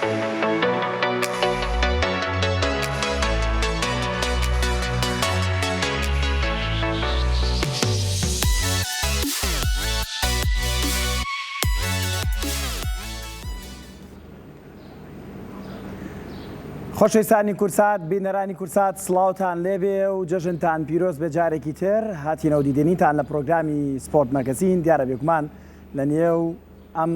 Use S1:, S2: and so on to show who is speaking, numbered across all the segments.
S1: خۆشەویستانی کورسات بینەرانی کورسات سڵاوتان لێبێ و جەژنتان پیرۆز بێ جارێکی تر هاتینەوە دیدەنیتان لە پرۆگرامی سپۆرت مەگەزین دیارە بێگومان لە نێو ئەم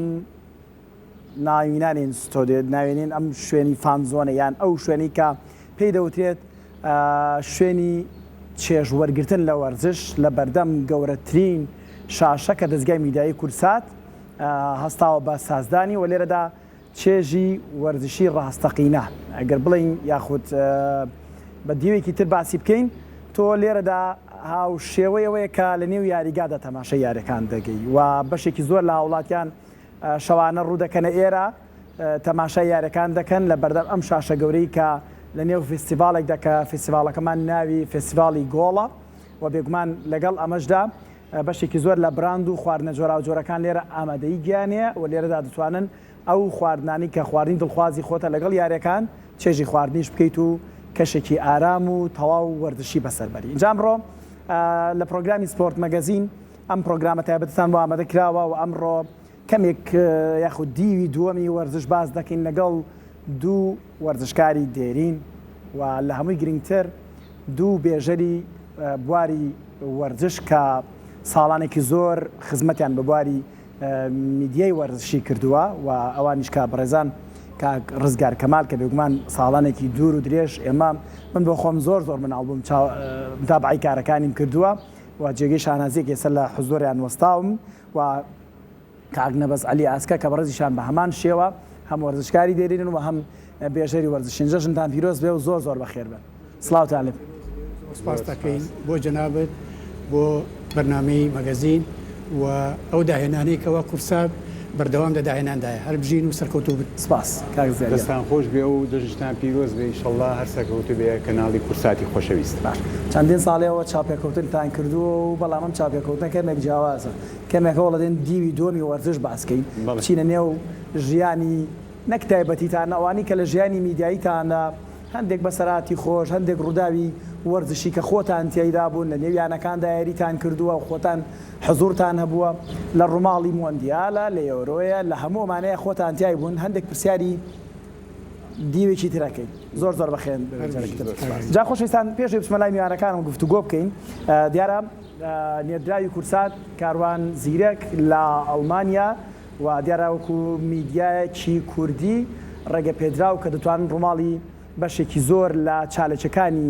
S1: ناوینانین ستۆدێت ناوێنین ئەم شوێنی fan zone ە یان ئەو شوێنی کە پێی دەوترێت شوێنی چێژ وەرگتن لە وەرزش لە بەردەم گەورەترین شاشە کە دەزگای میدیایی کوردسات هەستاوە بە سازدانی و لێرەدا چێژی وەرزشی ڕاستەقینە ئەگەر بڵێین یاخود بە دیوێکی تر باسی بکەین تۆ لێرەدا هاوشێوەی ئەوەیە کە لە نێو یاریگادا تەماشای یاریەکان دەگەی و بەشێکی زۆر لە هاوڵاتیان شەوانە ڕوو دەکەنە ئێرە تەماشای یاریەکان دەکەن لە بەردەم ئەم شاشە گەورەی کە لە نێو فیستیڤاڵێکدا کە فیستیڤاڵەکەمان ناوی فێستیڤاڵی گۆڵە و بێگومان لەگەڵ ئەمەشدا بەشێکی زۆر لە براند و خواردنە جۆراوجۆرەکان لێرە ئامادەیی گیان هەیە و لێرەدا دەتوانن ئەو خواردنانەی کە خواردنی دڵخوازی خۆتە لەگەڵ یاریەکان چێژی خواردنیش بکەیت و کەشێکی ئارام و تەواو وەرزشی بەسەر بەری. ئینجا ئەمڕۆ لە پرۆگرامی سپۆرت مەگەزین ئەم پرۆگرامە تایبەتتان بۆ ئامادە کراوە و ئەمڕۆ کەمێک یاخود دیوی دووەمی وەرزش باس دەکەین لەگەڵ دوو وەرزشکاری دێرین و لە هەمووی گرنگتر دوو بێژەری بواری وەرزش کە ساڵانێکی زۆر خزمەتیان بە بواری میدیای وەرزشی کردووە و ئەوانیش کە بەڕێزان کاک ڕزگار کەمال کە بێگومان ساڵانێکی دوور و درێژ ئێمە من بۆ خۆم زۆر زۆر مناڵ بووم متابعەی کارەکانیم کردووە و جێگەی شانازیەک ئێستا لە حزۆریان وەستاوم و کاک نەبەز عەلی ئاسکە کە بەڕێزیشان بە هەمان شێوە هەم وەرزشکاری دێرینن و هەم بێژەری وەرزشین. جەژنتان پیرۆز بێ و زۆر زۆر بەخێر بێن. سڵاوتان لێ بێ.
S2: زۆر سپاست دەکەین بۆ جەنابت بۆ بەرنامەی مەگەزین و ئەو داهێنانەی کەوا کوردسات بەردەوام لە داهێناندایە. هەر بژین و سەرکەوتوو بن.
S1: سپاس کاک زیاد گیان.
S3: دەستان خۆش بێ و جەژنتان پیرۆز بێ ئیشەڵا هەر سەرکەوتوو بێ کەناڵی کوردساتی خۆشەویست.
S1: باش چەندین ساڵە ئێوە چاوپێکەوتنتان کردووە و بەڵام ئەم چاوپێکەوتنە کەمێک جیاوازە. کەمێک هەوڵەدەین دیوی دووەمی وەرزش باس کەین، بچینە نێو ژیانی نەک تایبەتیتان، ئەوانەی کە لە ژیانی میدیاییتاندا هەندێک بەسەرهاتی خۆش، هەندێک ڕووداوی وەرزشی کە خۆتان تیایدا بوون، لە نێو یانەکاندا یاریتان کردووە و خۆتان حزوورتان هەبووە، لە ڕووماڵی مۆندیالە، لە یۆرۆیە، لە هەموو ئەمانەیە خۆتان تیای بوون، هەندێک پرسیاری دیوێکی تر ئەکەین. زۆر زۆر بەخێر بێن جارێکی تر. جا خۆشەویستان پێش ئەوەی بچمە لای میوانەکانم گفتوگۆ بکەین، دیارە نێردراوی کوردسات کاروان زیرەک لە ئەڵمانیا و دیارە وەکو میدیایەکی کوردی ڕێگە پێدراو کە دەتوانن ڕووماڵی بەشێکی زۆر لە چالەکیەکانی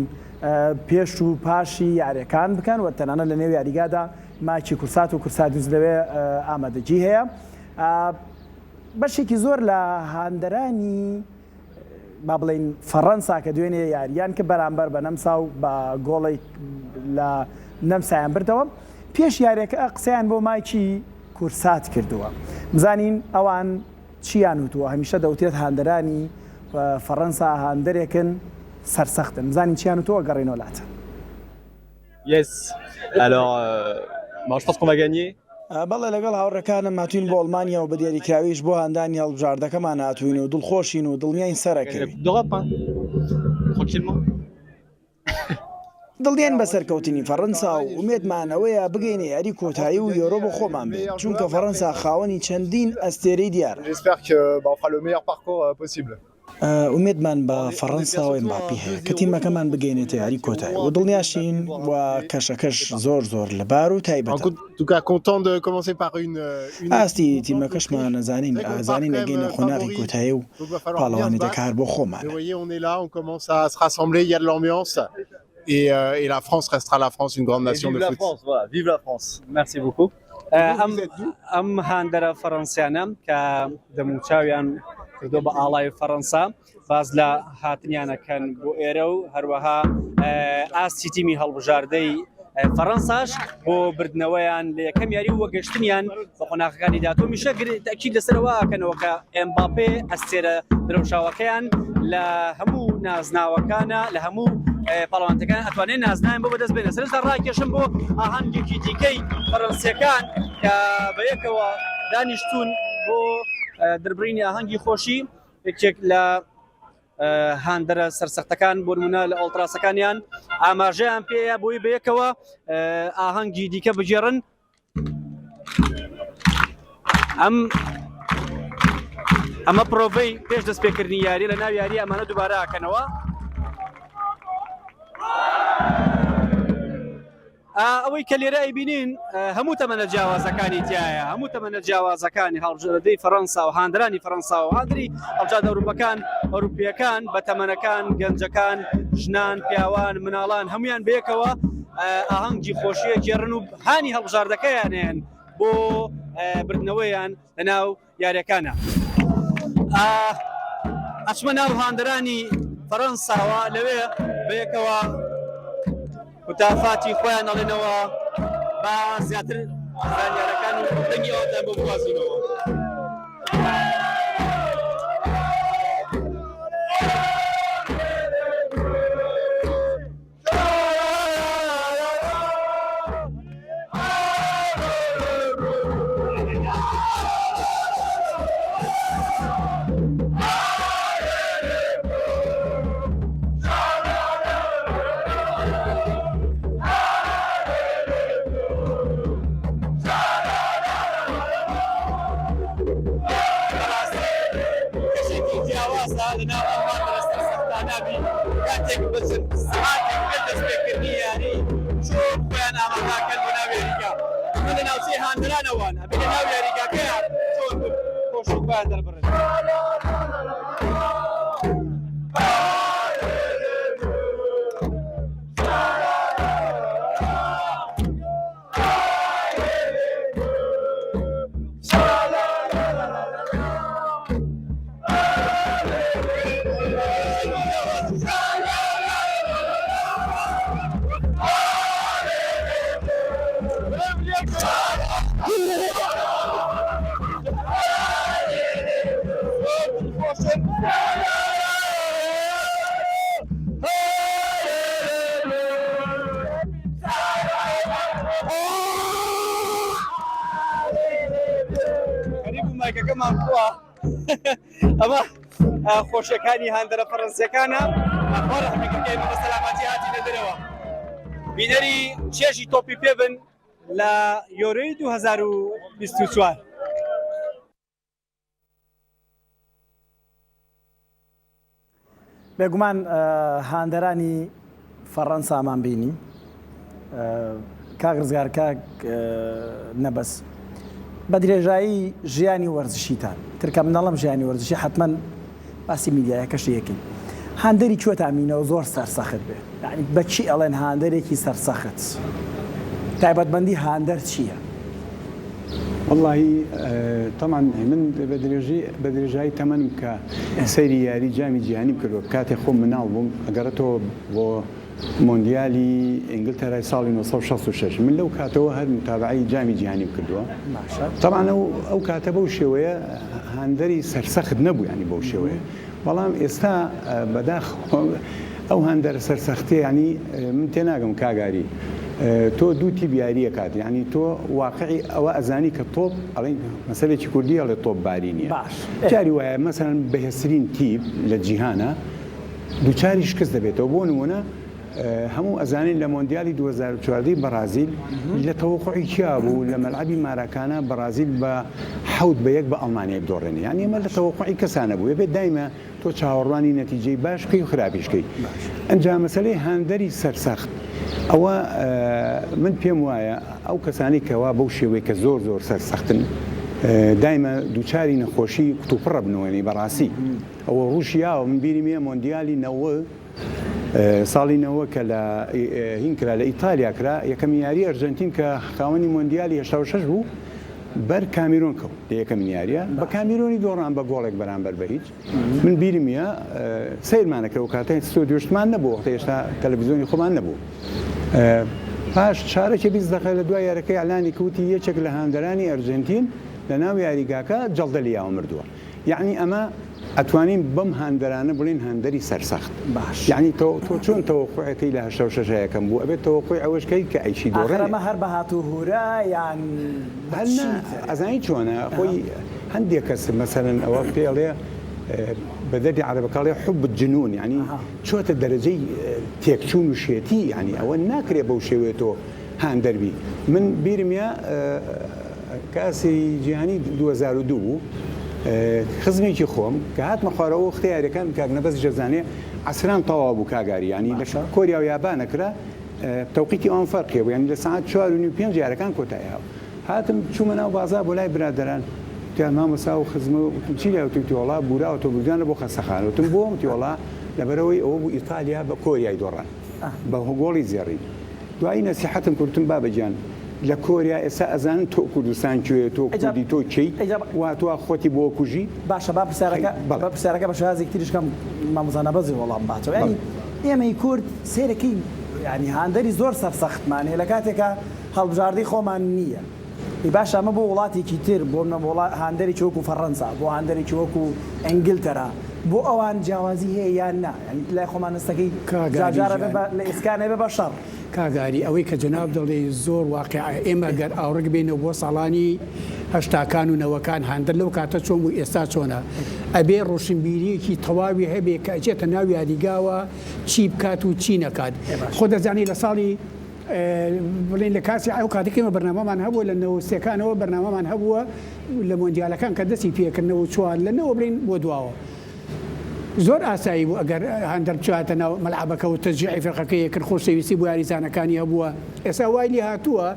S1: پێش و پاشی یاریەکان بکەن و تەنانەت لە نێو یاریگادا ماکی کوردسات و کوردسات نیوز لەوێ ئامادەگی هەیە. بەشێکی زۆر لە هاندەرانی با بڵێین فەڕەنسا کە دوێنێ یاریان کرد بەرامبەر بە نەمسا و بە گۆڵێک لە نەمسایان بردەوە پێش یاریەکە قسەیان بۆ مایکی کورسات کردووە بزانین ئەوان چیان وتووە هەمیشە دەوترێت هاندەرانی فەڕەنسا هاندەرێکن سەرسەختن بزانین چیان وتووە گەڕینەوە لاتە.
S4: Yes. Alors, euh, bon, je pense qu'on va gagner.
S1: بەڵێ لەگەڵ هاوڕێکانم هاتووین بۆ ئەڵمانیا و بە دیاریکراویش بۆ هاندانی هەڵبژاردەکەمان هاتووین و دڵخۆشین و دڵنیاین سەرەکەوین. دڵنیاین بە سەرکەوتنی فەڕەنسا و ئومێدمان ئەوەیە بگەینە یاری کۆتایی و یۆرۆ بۆ خۆمان بێت، چونکە فەڕەنسا خاوەنی چەندین ئەستێرەی دیارە. ئومێدمان بە فەڕەنسا و ئێمباپی هەیە کە تیمەکەمان بگەینێتە یاری کۆتایی و دڵنیاشین و کەشەکەش زۆر زۆر لەبار و تایبەتە. ئاستی تیمەکەشمان ئەزانین ئەزانین ئەگەینە قۆناغی کۆتایی و پاڵەوانێتیەکە هەر بۆ خۆمانە.
S4: ئەم هاندەرە فەرەنسیانە کە دەموچاویان کردو بە ئاڵای فەرەنسا باز لە هاتنیانەکەن بۆ ئێرە و هەروەها ئاستی تیمی هەڵبژاردەی فەرەنساش بۆ بردنەوەیان لە یەکەم یاری و گەشتنیان بە قۆناغەکانی داهاتوو هەمیشە تەئکید لەسەرەوە ئەکەنەوە کە ئێمباپێ ئەستێرە درەوشاوەکەیان لە هەموو نازناوەکانە لە هەموو پاڵەوانەکان ئەتوانێت نازناویان بۆ بەدەست بێنێت سەرنجتان ڕاکێشم بۆ ئاهەنگێکی دیکەی فەرەنسیەکان کە بە یەکەوە دانیشتون بۆ دەربڕینی ئاهەنگی خۆشی. یەکێک لە هاندەرە سەرسەختەکان بۆ نمونە لە ئۆڵتراسەکانیان ئاماژەیان پێیە بۆی بەیەکەوە ئاهەنگی دیکە بگێڕن ئەم ئەمە پرۆڤەی پێش دەست پێکردنی یاری لە ناو یاری ئەمانە دووبارە ئەکەنەوە ئەوەی کە لێرە ئەیبینین هەموو تەمەنە جیاوازەکانی تایە هەموو تەمەنە جیاوازەکانی هەڵبژاردەی فەرەنسا و هاندرانی فەرەنسا و هاندری هەڵبژاردە ئەوروپەکان ئەوروپیەکان بە تەمەنەکان گەنجەکان ژنان پیاوان مناڵان هەمویان بەیەکەوە ئاهەنگی خۆشیە گێڕن و هانی هەڵبژاردەکەیانێن بۆ بردنەوەیان لەناو یاریەکانە ئەچمە ناو هاندەرانی فەرەنساوە لەوێ بەیەکەوە وتافاتی خۆیان ئەڵێنەوە با زیاتر زانیارەکان و دەنگی ئەوانتان بۆ بگوازینەوە. کاتێک بە چەند سەعاتێک پێش دەستپێکردنی یاری چۆن خۆیان ئامادەکەن بۆ ناو یاریگا ئەمە لە ناوچەی هاندەرانەوەن ئەبێ لە ناو یاریگاکەیان چۆن خۆشی خۆیان دەربڕن. مایکەکەمان بووە ئەمە خۆشیەکانی هاندەرە فەڕەنسیەکانە بە سەلامەتی هاتینە دەرەوە بینەری چێژی تۆپی پێ بن لە یۆرۆی 2024.
S1: بێگومان هاندەرانی فەڕەنسامان بینی کاک ڕزگار کاک نەبەز بە درێژایی ژیانی وەرزشیتان ترکە منەڵم ژیانی وەرزشی حتمما باسی میدیایەکەشی یەکەی هاندەری کوێتان بینەوە زۆر سەرسەخت بێ یعنی بە چی ئەڵێن هاندەرێکی سەرسەخت تایبەتمەندی هاندەر چییە؟
S3: وەڵاهی تەبعەن من بە درێژی بە درێژایی تەمەنم کە سەیری یاری جامی جیهانیم کردووە کاتێ خۆم مناڵ بووم ئەگەڕێتەوە بۆ مۆندیالی ئینگلتەرای ساڵی 1966 من لەو کاتەوە هەر متابعەی جامی جیهانیم کردووە
S1: باشە
S3: تەبعەن ئەو ئەو کاتە بەو شێوەیە هاندەری سەرسەخت نەبوو یانی بەو شێوەیە بەڵام ئێستا بەداخەوە ئەو هاندەرە سەرسەختیە یانی من تێناگەم کاک ئاری تۆ دوو تیپ یاری ئەکات یانی تۆ واقعی ئەوە ئەزانی کە تۆپ ئەڵێن مەسەلێکی کوردی ئەڵێ تۆپ باری نییە
S1: باش
S3: جاری وایە مەسەلەن بەهێزترین تیپ لە جیهانە دووچاری شکست دەبێتەوە بۆ نمونە هەموو ئەزانین لە مۆندیالی 2014 بەڕازیل لە تەوەقعی کیا بوو لە مەلعەبی ماراکانا بەڕازیل بە حەوت بە یەک بە ئەڵمانیای بدۆڕێنێ یانی ئەمە لە تەوەقعی کەسانە بوو ئەبێت دایمە تۆ چاوەڕوانی نەتیجەی باش بکەی و خراپیش کەی ئەنجا مەسەلەی هاندەری سەرسەخت ئەوە من پێم وایە ئەو کەسانی کەوا بەو شێوەی کە زۆر زۆر سەرسەختن دایمە دووچاری نەخۆشی کوتوپڕە بنوێنی بەڕاستی ئەوە ڕووشیاوە من بیرم یە مۆندیالی نەوە ساڵی نەوە کە لە هین کرا لە ئیتالیا کرا یەکەمین یاری ئەرجەنتین کە خاوەنی مۆندیالی 86 بوو بەر کامیرۆن کەوت لە یەکەمین یاریە بە کامیرۆنی دۆڕان بە گۆڵێک بەرامبەر بە هیچ من بیرم یە سەیرمانە کرد کاتێ ستۆدیۆشتمان نەبوو وەختە ئێستا تەلەڤیزیۆنی خۆمان نەبوو پاش چارەکێ 20 دقیقە لە دوای یارەکەی ئەلانی کوتی یەکێک لە هاندەرانی ئەرجەنتین لە ناو یاریگاکە جەڵدە لیاوە مردووە یەعنی ئەمە ئەتوانین بەم هاندەرانە بڵێین هاندەری سەرسەخت.
S1: باش.
S3: یەعنی تۆ تۆ چۆن تەوەقوعەکەی لە 86 یەکەم بوو ئەبێت تەوەقوعی ئەوەش کەی کە ئەیشی
S1: ئاخر
S3: دۆڕێنێ.
S1: ئەمە هەر بە هات و هورە یان بە
S3: هەر نا
S1: چی تر؟
S3: ئەزانی چۆنە خۆی هەندێک کەس مەسەلەن ئەوە پێ ئەڵێ. بە دەردی عەرەبەکە ئەڵێ حب جنون یعنی چۆتە دەرەجەی تێکچوون و شێتی یعنی ئەوە ناکرێ بەو شێوەیە تۆ هاندەر بی من بیرم یە کاسی جیهانی 2002 بوو خزمێکی خۆم کە هاتمە خوارەوە وەختە یاریەکان کاک نەبەز ژەزانێ عەسران تەواو بوو کاگاری ینی لە کۆریا و یابانە کرا تەوقیتی ئەوان فەرقی بوو ینی لە ساعت چوار و نیو پێنج یارەکان کۆتایی هاو هاتم چوومە ناو بازاڕ بۆ لای برادەران وتیان مامۆستا ئەو خزمە وتم چی لای وتم وتی وەڵا بوراوە تۆ بردویانە بۆ خەستەخانە وتم بۆ وتی وەڵا لەبەرئەوەی ئەوە بوو ئیتالیا بە کۆریای دۆڕان بە گۆڵی زێڕین دوایی نەسیحەتم کرد وتم بابە گیان لە کۆریا ئێستا ئەزانن تۆ کوردستان کوێیە تۆ کوردی تۆ کێی وا تۆ خۆتی بۆ کوژی
S1: باشە با پرسیارەکە با پرسیارەکە بە شێوازێکی تریش کەم مامۆستا نەبەزی وەڵام باتەوە یانی ئێمەی کورد سەیرەکەی یانی هاندەری زۆر سەرسەختمان هەیە لە کاتێکا هەڵبژاردەی خۆمان نییە. ئەی باشە ئەمە بۆ وڵاتێکی تر بۆ منە بۆ هاندەرێکی وەکو فەڕەنسا بۆ هاندەرێکی وەکو ئینگلتەرا بۆ ئەوان جیاوازی هەیە یان نا یانی لای خۆمان هەستەکەی
S2: کاک
S1: جار
S2: ئاری
S1: جار ئەبێ
S2: گیان.
S1: بە لە ئێسکان ئەبێ بە شەڕ.
S2: کاک ئاری ئەوەی کە جەناب دەڵێی زۆر واقیعە ئێمە گەر ئاوڕک بێینەوە بۆ ساڵانی هەشتاکان و نەوەکان هاندەر لەو کاتە چۆن بوو ئێستا چۆنە ئەبێ ڕۆشنبیریەکی تەواوی هەبێ کە ئەچێتە ناو یاریگاوە چی بکات و چی نەکات خۆ دەزانی لە ساڵی بڵێین لە کاسی ئەو کاتێک ئێمە بەرنامەمان هەبووە لە نەوەسێکانەوە بەرنامەمان هەبووە لە مۆندیالەکان کە دەستی پێکردنەوە چوار لە نەوە بڵێین بۆ دواوە زۆر ئاسایی بوو ئەگەر هاندەر بچاتە ناو مەلعەبەکە و تەشجیعی فیرقەکەی کرد خۆشەویستی بۆ یاریزانەکانی هەبووە ئێستا وای لێ هاتووە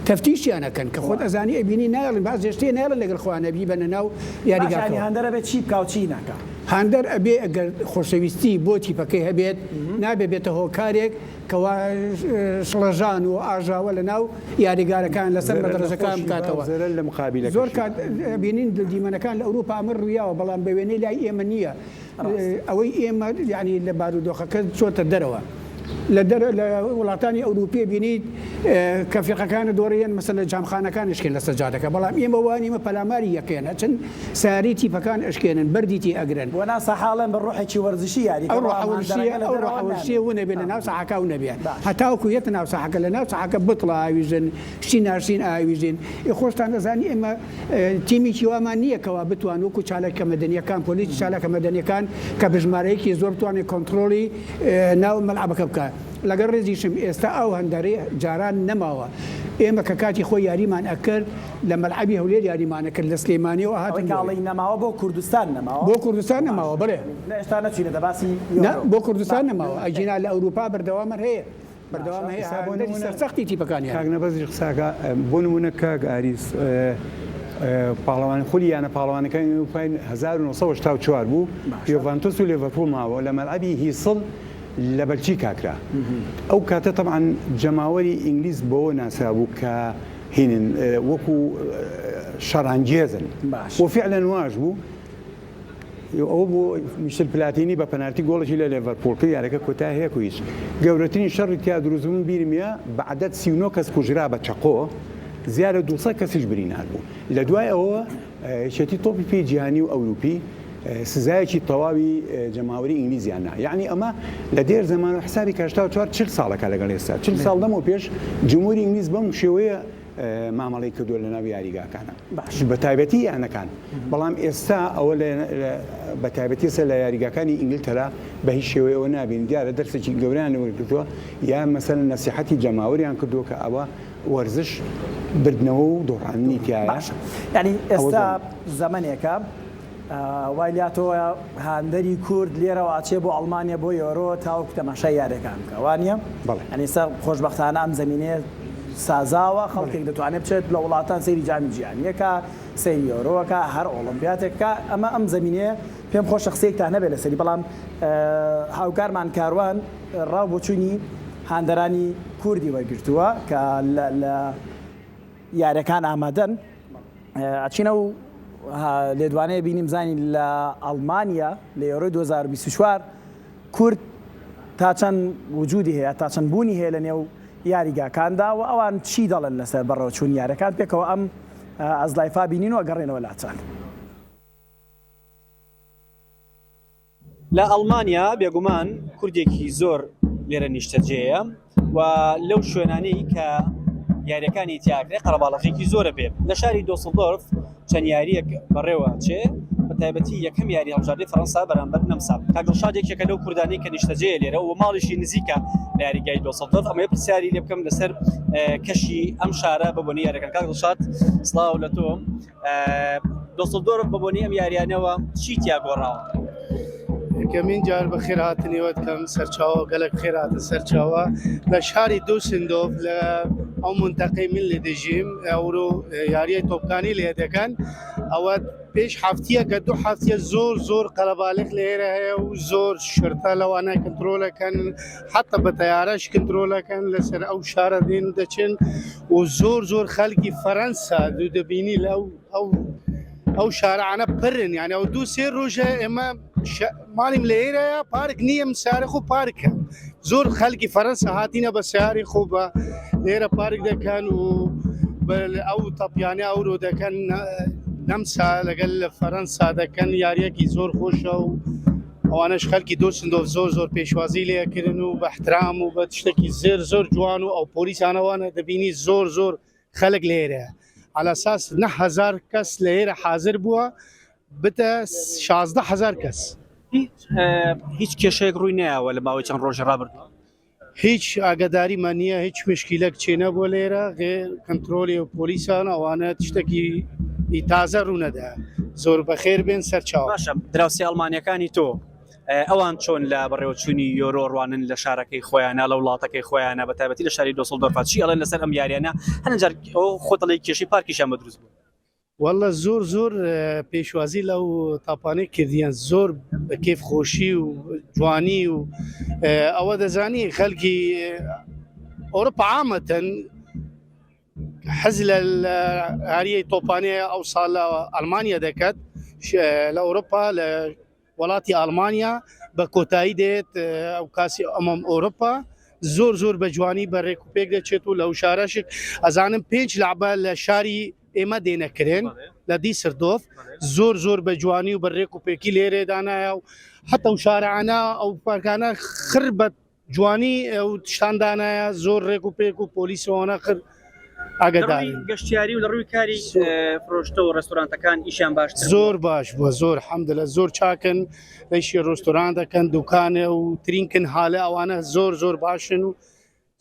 S2: تەفتیشیان ئەکەن کە خۆت ئەزانی ئەبینی نایەڵن بازێ شتێ نایەڵن لەگەڵ خۆیان بیبەنە ناو
S1: باشە یانی
S2: یاریگاکەوە.
S1: هاندەر ئەبێ چی بکا و چی نەکا؟
S2: هاندەر ئەبێ ئەگەر خۆشەویستی بۆ تیپەکەی هەبێت نابێ بێتە هۆکارێک کەوا شڵەژان و ئاژاوە لە ناو یاریگارەکان لەسەر
S3: زەرەر لە
S2: مەدرەجەکان
S3: خۆشی با و
S2: بکاتەوە.
S3: زەرەر لە
S2: زۆر
S3: مقابیلەکەشی
S2: کات
S3: با.
S2: بینین دیمەنەکان لە ئەوروپا ئەمە ڕوویاوە بەڵام بە وێنەی لای ئێمە نییە. ئەوەی ئێمە یانی لە بارودۆخەکە چۆتە دەرەوە. لە دەر لە وڵاتانی ئەوروپی بینیت کە فیرقەکانە دۆڕیەن مەسەلەن جامخانەکان ئەشکێن لەسەر جادەکە بەڵام ئێمە وا نیمە پەلاماری یەکەیەن ئەچن سەیارەی تیپەکان ئەشکێنن بەردی تێ ئەگرن.
S1: بۆ نا سەحاڵێن بە ڕۆحێکی وەرزشی یاری
S2: ئەو
S1: کە
S2: ڕۆحە
S1: بەڵام
S2: وەرزشیە
S1: هاندەرەکە لە
S2: ئەو
S1: دەرەوە
S2: ڕۆحە وەرزشیە
S1: نابێ.
S2: ونەبێ لە ناو ساحەکە ونەبێ
S1: باش.
S2: هەتاوەکو یەتە ناو ساحەکە لە ناو ساحەکە بتڵە ئاویژن شتی ناشرین ئاویژن ئێ خۆشتان ئەزانی ئێمە تیمێکی وامان نییە کەوا بتوان وەکو چالاکە مەدەنیەکان پۆلیسی چالاکە مەدەنیەکان کە بژمارەیەکی زۆر بتوانێت کۆنتڕۆڵی ناو مەلعەبەکە بکات لەگەڵ ڕێزیشم ئێستا ئەو هەندەرەی جاران نەماوە ئێمە کە کاتی خۆی یاریمان ئەکرد لە مەلعەبی هەولێر یاریمان ئەکرد لە سلێمانیەوە
S1: ئەوەی
S2: ئەهاتن
S1: کە
S2: بۆ
S1: ئەڵێی نەماوە بۆ کوردستان نەماوە؟
S2: بۆ کوردستان نەماوە بەڵێ.
S1: نا ئێستا نەچوینەتە باسی
S2: نا
S1: یۆرۆ.
S2: بۆ کوردستان
S1: با
S2: نەماوە ئەگینا لە ئەوروپا بەردەوامەر هەیە. بەردەوام
S1: باشە.
S2: هەیە
S3: ئێستا بۆ
S2: هاندەری
S3: نمونە
S2: سەرسەختی تیپەکانیان.
S3: کاک نەبەزیش قساکە بۆ نمونە کاک ئاریس پاڵەوانی خولی یانە پاڵەوانەکانی ئەوروپای 1984 بوو
S1: باشە.
S3: یۆڤانتۆس و لێڤەرپوڵ ماوە لە مەلعەبی هیسڵ لە بەلجیکا کرا ئەو کاتە تەبعەن جەماوەری ئینگلیز بەوە ناسرابوو کە هینن وەکو شەڕانگێزن
S1: باشە.
S3: و فعلەن واش بوو ئەوە بوو میشل پلاتینی بە پەنالتی گۆڵێکی لە لێڤەرپوڵ کرد یاریەکە کۆتای هەیە و هیچ گەورەترین شەڕی تیا دروست بوو من بیرم یە بە عەدەد 39 کەس کوژرا بە چەقۆ زیاد لە 200 کەسیش برینار بوو لە دوای ئەوە یەکێتی تۆپی پێی جیهانی و ئەوروپی سزایەکی تەواوی جەماوەری ئینگلیزیان نا یعنی ئەمە لە دێر زەمان و حسابی کە 84 40 ساڵەکە لەگەڵ ئێستا 40 ساڵ لەمەو پێش جمهوری ئینگلیز بەم شێوەیە مامەڵەی کردووە لەناو یاریگاکانە بە تایبەتی یانەکان بەڵام ئێستا ئەوە بە تایبەتی ئێستا لە یاریگاکانی ئینگلتەرا بە هیچ شێوەیە ئەوە نابین دیارە دەرسێکی گەورەیان وەرگرتووە یا مەسەلەن نەسیحەتی جەماوەریان کردووە کە ئەوە وەرزش بردنەوە و دۆڕاندنی تیایە
S1: باشە یعنی ئێستا زەمەنێکە وای لاتەوە هاندەری کورد لێرەوە ئەچێ بۆ ئەڵمانیا بۆ یۆرۆ تاوەکو تەماشای یاریەکان بکە وانە یعنی ئێستا خۆشبەختانە ئەم زەمینەیە سازاوە خەڵکێک دەتوانێت بچێت لە وڵاتان سەیری جامی جیهانیەکە سەیری یۆرۆکە هەر ئۆڵۆمپیاتێکە ئەمە ئەم زەمینەیە پێم خۆشە قسەیەکتان هەبێت لەسەری بەڵام هاوکارمان کاروان ڕاو بۆچوونی هاندەرانی کوردی وەرگرتووە کە لە یاریەکان ئامادەن ئەچینە و لێدوانەیە بینیم زانین لە ئەڵمانیا لە یۆرۆی 2024 کورد تا چەند وجودی هەیە تا چەند بوونی هەیە لە نێو یاریگاکاندا و ئەوان چی دەڵێن لەسەر بەڕێوەچوونی یاریەکان پێکەوە ئەم ئەزلایفا بینین و ئەگەڕێنەوە لاچان.
S4: لە ئەڵمانیا بێگومان کوردێکی زۆر لێرە نیشتەجێیە و لەو شوێنانەی کە یاریەکانی تیاکرێ قەرەباڵغێکی زۆرە بێ لە شاری دۆسڵدۆرف چەند یاریەک بەڕێوە چێ. بە تایبەتی یەکەم یاری هەڵبژاردەی فەرەنسا بەرامبەر نەمسا. کاک دڵشاد یەکێکە لەو کوردانەی کە نیشتەجێیە لێرە و ماڵیشی نزیکە لە یاریگای دۆسڵدۆرف. ئەمەوێ پرسیاری لێ بکەم لەسەر کەشی ئەم شارە بە بۆنەی یاریەکان. کاک دڵشاد سڵاو لە تۆ. دۆسڵدۆرف بە بۆنەی ئەم یاریانەوە چی تیا گۆڕاوە؟
S5: یەکەمین جار بە خێر هاتنیوە دکەم سەرچاوە گەلک خێر هاتن سەرچاوە لە شاری دوسندۆف لە ئەو منتەقەی من لێ دەژیم ئەورۆ یاریای تۆپکانی لێ دەکەن ئەوە پێش هەفتیەکە دوو هەفتە زۆر زۆر قەرەباڵغ لێرە هەیە و زۆر شرتە لەوانە کنترۆلەکەن حتا بە تەیارەش کنترۆلەکەن لەسەر ئەو شارە دێن و دەچن و زۆر زۆر خەلکی فەرەنسا دوو دەبینی لە ئەو ئەو ئەو شارعانە پرن یعنی ئەو دوو سێ ڕۆژە ئێمە ماڵیم لێرەیە پارک نییە من سیارە خۆ پارکە زۆر خەلکی فەرەنسا هاتینە بە سیاری خۆ بە لێرە پارک دەکەن و ئەو تەپیانە ئەورۆ دەکەن نەمسا لەگەل فەرەنسا دەکەن یاریەکی زۆر خۆشە و ئەوانەش خەلکی دۆسندۆف زۆر زۆر پێشوازی لێکردن و بە احترام و بە شتێکی زێر زۆر جوان و ئەو پۆلیسانەوانە دەبینی زۆر زۆر خەلک لێرە على اساس 9000 کەس لێرە حاضر بووە بتە 16 هزار کەس.
S4: هیچ کێشەیەک ڕووی نایەوە لە ماوەی چەند ڕۆژی ڕابردوو؟
S5: هیچ ئاگاداریمان نییە هیچ مشکیلەک چێ نەبووە لێرە غێر کەنترۆلی و پۆلیسان ئەوانە شتێکی تازە ڕوونەدا زۆر بەخێر بێن سەرچاو.
S4: باشە دراوسێ ئەڵمانیەکانی تۆ ئەوان چۆن لە بەڕێوەچوونی یۆرۆ ڕوانن لە شارەکەی خۆیانە لە وڵاتەکەی خۆیانە بە تایبەتی لە شاری دۆسڵدۆرفا چی ئەڵێن لەسەر ئەم یاریانە هەندێک جار ئەو خۆت دەڵێی کێشەی پارکیشیان بە دروست بوو.
S5: واللە زۆر زۆر پێشوازی لەو تاپانەی کردیان زۆر بە کێف خۆشی و جوانی و ئەوە دەزانی خەلکی ئەوروپا عامەتەن حەز لە هاریەی تۆپانەیە ئەو ساڵ لە ئەلمانیا دەکات لە ئەوروپا لە وڵاتی ئەڵمانیا بە کۆتایی دێت ئەو کاسی ئەمەم ئەوروپا زۆر زۆر بە جوانی بە ڕێک و پێک دەچێت و لەو شارەشک ئەزانم پێنج لعبە لە شاری ئێمە دێنەکرێن لە دیسردۆف زۆر زۆر بە جوانی و بە ڕێک و پێکی لێرێدانایە و حتا و شارانە ئەو پارکانە خر بە جوانی ئەو شتان دانایە زۆر ڕێک و پێک و پۆلیسەوەنە خر ئاگداری
S4: گەشتیاری و لە ڕووی کاری فرۆشتە و ڕێستۆرانتەکان ئیشیان باش
S5: زۆر باش بووە زۆر حەمدلە زۆر چاکن ئەیشی ڕۆستۆران دەکەن دوکانێ و ترینکن هاالە ئەوانە زۆر زۆر باشن و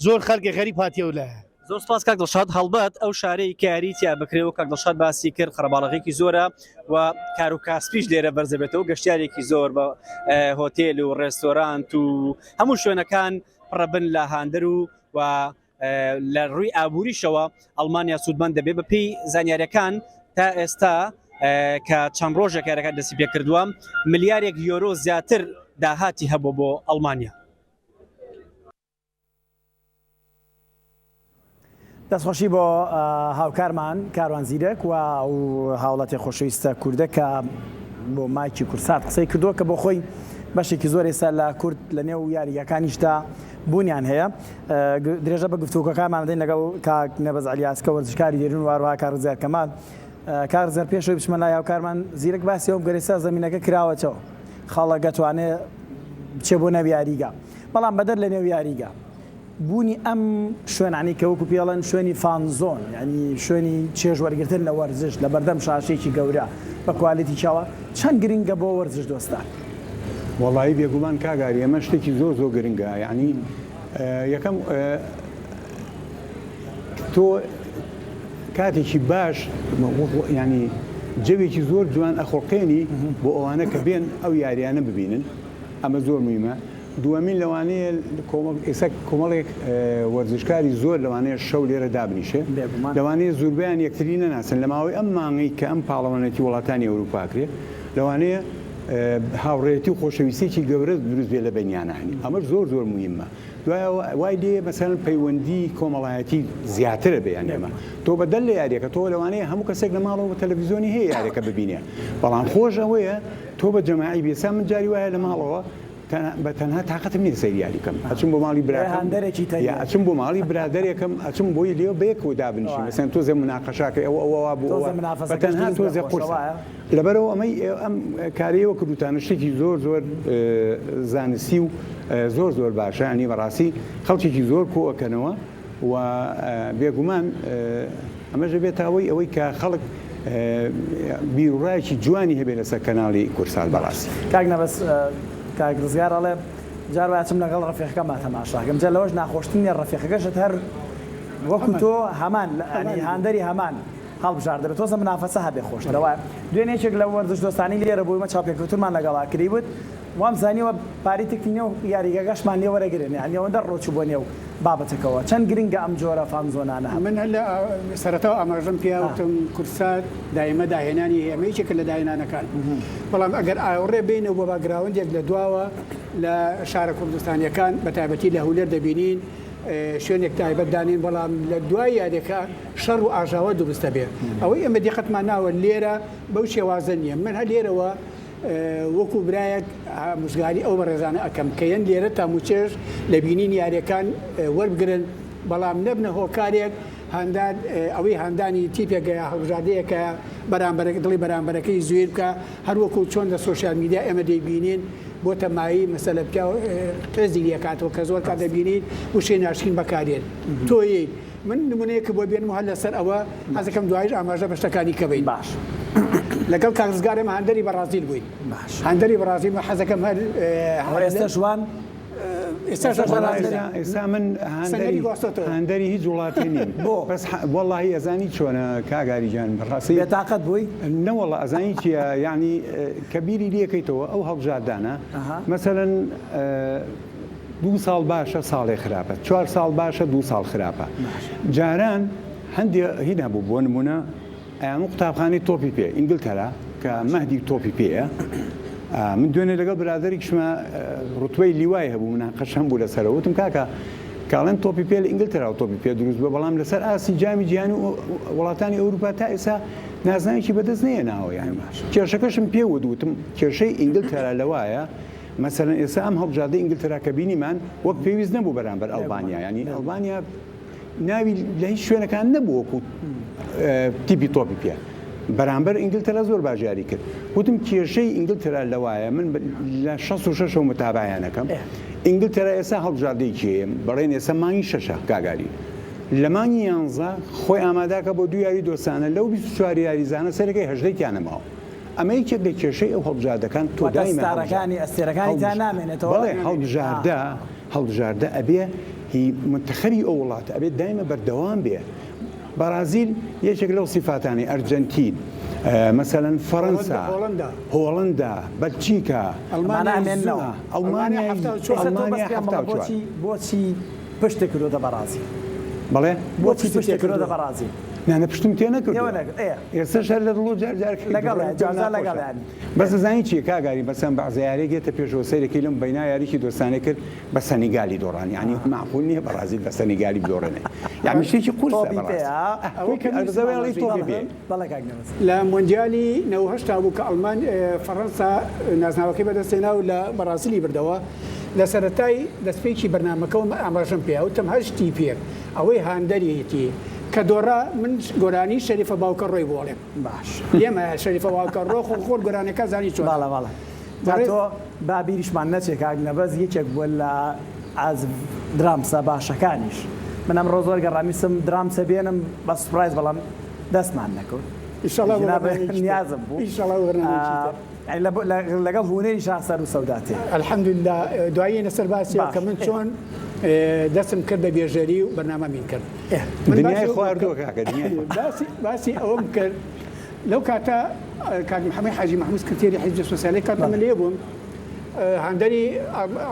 S5: زۆر خەلکی غەریب هاتیە و لایە.
S4: زۆر سپاس کاک دڵشاد هەڵبەت ئەو شارەی کە یاری تیا بکرێ و کاک دڵشاد باسی کرد قەرەباڵغێکی زۆرە و کار و کاسپیش لێرە بەرزەبێتەوە گەشتیارێکی زۆر بە هۆتێل و ڕێستۆرانت و هەموو شوێنەکان پڕەبن لە هاندەر و و لە ڕووی ئابووریشەوە ئەڵمانیا سوودمەند دەبێت بە پێی زانیاریەکان تا ئێستا کە چەند ڕۆژێک یاریەکان دەستی پێکردووە ملیارێک یۆرۆ زیاتر داهاتی هەبوو بۆ ئەڵمانیا.
S1: دەستخۆشی بۆ هاوکارمان کاروان زیرەک و ئەو هاوڵاتی خۆشەویستە کوردە کە بۆ مایکی کوردسات قسەی کردووە کە بۆ خۆی بەشێکی زۆر ئێستا لە کورد لە نێو یاریگاکانیشدا بوونیان هەیە درێژە بە گفتوگۆکانمان دەین لەگەڵ کاک نەبەز عەلیاس کە وەرزشکاری دێرین و هەروەها کاک ڕزگار کەمال کاک ڕزگار پێشەوەی بچمە لای هاوکارمان زیرەک باسی ئەوە بکەر ئێستا زەمینەکە کراوەتەوە خەڵک ئەتوانێ بچێ بۆ ناو یاریگا بەڵام بەدەر لە نێو یاریگا بوونی ئەم شوێنانەی کە وەکو پێڵێن شوێنی fan zone یانی شوێنی چێژ وەرگرتن لە وەرزش لە بەردەم شاشەیەکی گەورە بە quality چاوە چەند گرنگە بۆ وەرزش دۆستان؟
S3: وەڵایی بێگومان کاک ئاری ئەمە شتێکی زۆر زۆر گرنگە یانی یەکەم تۆ کاتێکی باش ینی جەوێکی زۆر جوان ئەخۆقێنی بۆ ئەوانە کە بێن ئەو یاریانە ببینن ئەمە زۆر مویمە دووەمین لەوانەیە کۆمەڵ ئێستا کۆمەڵێک وەرزشکاری زۆر لەوانەیە شەو لێرە دابنیشێ لەوانەیە زوربەیان یەکتری نەناسن لە ماوەی ئەم مانگەی کە ئەم پاڵەوانێتی وڵاتانی ئەوروپا کرێ لەوانەیە هاوڕێتی و خۆشەویستێکی گەورە دروست بێ لە بەینیانە هەنی ئەمەش زۆر زۆر مویمە دوایەوە وای لێ مەسەلەن پەیوەندی کۆمەڵایەتی زیاترە بێ یان ئێمە تۆ بەدەر لە یاریەکە تۆ لەوانەیە هەموو کەسێک لە ماڵەوە تەلەڤیزیۆنی هەیە یاریەکە ببینێ بەڵام خۆش ئەوەیە تۆ بە جەماعی بێ سا من جاری وایە لە ماڵەوە بە تەنها تاقەتم نییە سەیری یاری بکەم ئەچم بۆ ماڵی براکەم
S1: هاندەرێکی
S3: تەنیا یا ئەچم بۆ ماڵی برادەرێکم ئەچم بۆی لێ بەیەکەوە دابنیشین مەسەن تۆزێ مناقەشاکەی ئەوە ئەوە وا بوو
S1: تۆزێ
S3: ئەوە بە
S1: منافەسەکەش
S3: تەنها
S1: دروست
S3: تۆزێ
S1: بێ خۆشە
S3: قورسە
S1: وایە؟
S3: لەبەرئەوە ئەمەی ئەم کارەی ئێوە کردووتانە شتێکی زۆر زۆر زانستی و زۆر زۆر باشە یانی بەڕاستی خەڵکێکی زۆر کۆ ئەکەنەوە و بێگومان ئەمەش دەبێتە ئەوەی ئەوەی کە خەڵک. بیروڕایەکی جوانی هەبێ لەسەر کەناڵی کورسات بەڕاستی.
S1: کاک نەبەز کاک ڕزگار ئەڵێ جار وایە ئەچم لەگەڵ ڕەفیقەکەما تەماشاکەم جا لەوەش ناخۆشتر نیە ڕەفیقەکەشت هەر وەکو تۆ هەمان یانی هاندەری هەمان هەڵبژاردە بێت تۆزە منافەسە هەبێ خۆشترە وایە دوێنێ یەکێک لە وەرزش دۆستانی لێرە بوو ئێمە چاوپێکەوتنمان لەگەڵا کردی وت وام زانیوە پارەی تکتی نێو یاریگاکەشمان لێ وەرەگرن یانی ئەوەندە ڕۆچوو بۆ نێو بابەتەکەوە چەند گرنگە ئەم جۆرە fan zone انە هەبن.
S2: من هەر لە سەرەتاوە ئاماژەم پێ وتم کوردسات دایمە داهێنانی هەیە ئەمە یەکێکە لە داهێنانەکان بەڵام ئەگەر ئاوڕێ بینەوە بۆ background ێک لە دواوە لە شارە کوردستانیەکان بە تایبەتی لە هەولێر دەبینین شوێنێک تایبەت دانین بەڵام لە دوای یاریەکە شەڕ و ئاژاوە دروست دەبێت ئەوەی ئێمە دیقەتمان ناوە لێرە بەو شێوازە نییە من هەر لێرەوە وەکو برایەک ئامۆژگاری ئەو بەڕێزانە ئەکەم کە یەن لێرە تاموچێژ لە بینین یاریەکان وەربگرن بەڵام نەبنە هۆکارێک هاندان ئەوەی هاندانی تیپێکە یا هەڵبژاردەیەکە بەرامبەرەکە دڵی بەرامبەرەکەی زویر بکە هەروەکو چۆن لە social media ئێمە دەیبینین بۆتە مایەی مەسەلە پیاو قێزی لێکاتەوە کە زۆر کات دەبینین وشەی ناشرین بەکارێن تۆی من نمونەیەک بۆ بێنم و هەر لەسەر ئەوە حەزەکەم دوایش ئاماژە بە شتەکانی کە بین.
S1: باش.
S2: لەگەڵ کاک ڕزگار ئێمە هاندەری بەڕازیل بووین.
S1: باش.
S2: هاندەری بەڕازیل بووین حەزەکەم هەر
S1: ئەوە ئێستاش وان؟
S2: ئێستاش
S3: وەڵا ئێستا من هاندەری هاندەری هیچ وڵاتێ نیم.
S1: بۆ؟
S3: بەس وەڵاهی ئەزانی چۆنە کاک ئاری گیان بەڕاستی.
S1: بێتاقەت بووی؟
S3: نەوەڵا ئەزانی چییە یەعنی کە بیری لێکەیتەوە ئەو هەڵبژاردانە مەسەلەن دوو ساڵ باشە ساڵێ خراپە چوار ساڵ باشە دوو ساڵ خراپە جاران هەندێ هین هەبوو بۆ نمونە ئەیان قوتابخانەی تۆپی پێ ئینگلتەرا کە مەهدی تۆپی پێیە من دوێنێ لەگەڵ برادێکشمە ڕتبەی لیوای هەبوو مناقەشەم بوو لەسەر وتم کاکە کاڵێن تۆپی پێ لە ئینگلتەرا و تۆپی پێ دروست بووە بەڵام لەسەر ئاستی جامی جیهانی و وڵاتانی ئەوروپا تا ئێستا نازناوێکی بەدەست نەیەناوە یان کێشەکەشم پێ وت وتم کێشەی ئینگلتەرا لەوایە مەسەلەن ئێستا ئەم هەڵبژاردەی ئینگلتەرا کە بینیمان وەک پێویست نەبوو بەرامبەر ئەلبانیا یانی ئەلبانیا ناوی لە هیچ شوێنەکان نەبوو وەکو تیپی تۆپی پێ بەرامبەر ئینگلتەرا زۆر باش یاری کرد وتم کێشەی ئینگلتەرا لەوایە من لە 66 متابعیانەکەم ئینگلتەرا ئێستا هەڵبژاردەیەکی هەیە بەڵێن ئێستا مانگی شەشە کاگاری لە مانگی یانزە خۆی ئاماداکە بۆ دوو یاری دۆستانە لەو 24 یاریزانە سەرەکەی هەژدەیتیان نەماوە ئەمە یەکێک لە کێشەی ئەو هەڵبژاردەکان تۆ
S1: واتە
S3: دایمە
S1: ستارەکانی ئەستێرەکانی تیا نامێنێتەوە؟
S3: بەڵێ هەڵبژاردە هەڵبژاردە ئەبێ هی مونتەخەبی ئەو وڵاتە ئەبێ دایمە بەردەوام بێ بەڕازیل یەکێک لەو سیفاتانەی ئەرجەنتین مەسەلەن فەرەنسا
S2: هۆڵەندا
S3: هۆڵەندا بەلجیکا
S1: ئەمانە
S2: ئەڵمانیا
S1: ئەمێننەوە.
S3: ئەڵمانیا
S2: 74
S1: ئێستا تۆ بەس
S3: ئەڵمانیا
S1: پێم بڵێ
S3: 74
S1: بۆچی بۆچی پشتت کردۆتە بەڕازیل؟
S3: بەڵێ
S1: بۆچی پشتت کردۆتە بەڕازیل؟
S3: نا نا پشتم تێ نەکردووە.
S1: تێوە نەکرد ئێ.
S3: ئێستاش هەر لە دڵ و جار جار
S1: لەگەڵ جار جار لەگەڵ یانی.
S3: بەس ئەزانی چیە کاک ئاری مەسەن بەعزە یاریەک یەتە پێشەوە سەیرەکەی لەم بەینا یاریکی دۆستانەی کرد بە سەنیگالی دۆڕان یانی مەعقول نیە بەڕازیل بە سەنیگالی بدۆڕێنێ یانی شتێکی قورسە
S1: تۆپی پێ
S3: بەڕاستی
S1: ها.
S2: ئەوەی کە
S3: ئەرزە وێڵی تۆپی پێ.
S1: بەڵێ کاک نەوەز.
S2: لە مۆندیالی 98 بوو کە ئەڵمان فەڕەنسا نازناوەکەی بەدەستهێنا و لە بەڕازیلی بردەوە لە سەرەتای دەستپێکی بەرنامەکەوە ئاماژەم پێ وتم هەر تیپێک ئەوەی هاندەریەتی کە دۆڕا من گۆرانی شەریفە باوکە ڕۆی بۆ ئەڵێم.
S1: باش.
S2: لێمە شەریفە باوکە ڕۆ خۆ خۆت گۆرانیەکە زانی چۆنە.
S1: بەڵێ بەڵێ جا تۆ با بیریشمان نەچێ کاک نەبەز یەکێک بووە لە عازف درامسە باشەکانیش من ئەمڕۆ زۆر گەڕام ویستم درامسە بێنم بە surprise بەڵام دەستمان نەکەوت
S2: ئیشەڵا بۆ بەرنامەیەکی تر.
S1: نیازم بوو
S2: ئیشەڵا بۆ بەرنامەیەکی تر.
S1: لەگەڵ هونەریشا سەر و سەودا تێ.
S2: الحمدللە دوایی لەسەر باسی
S1: باش
S2: کە من چۆن دەستم کرد بە بێژەری و بەرنامەمین کرد من
S3: دنیای
S2: باسی ئەوەم
S3: خواردووە
S2: کرد
S3: کاکە دنیای خواردووە.
S2: باسی باسی ئەوەم کرد لەو کاتە کاک محەممەد حاجی مەحموود سکرتێری حیزبی سۆسیالی کاتە من لێ بووم هاندەری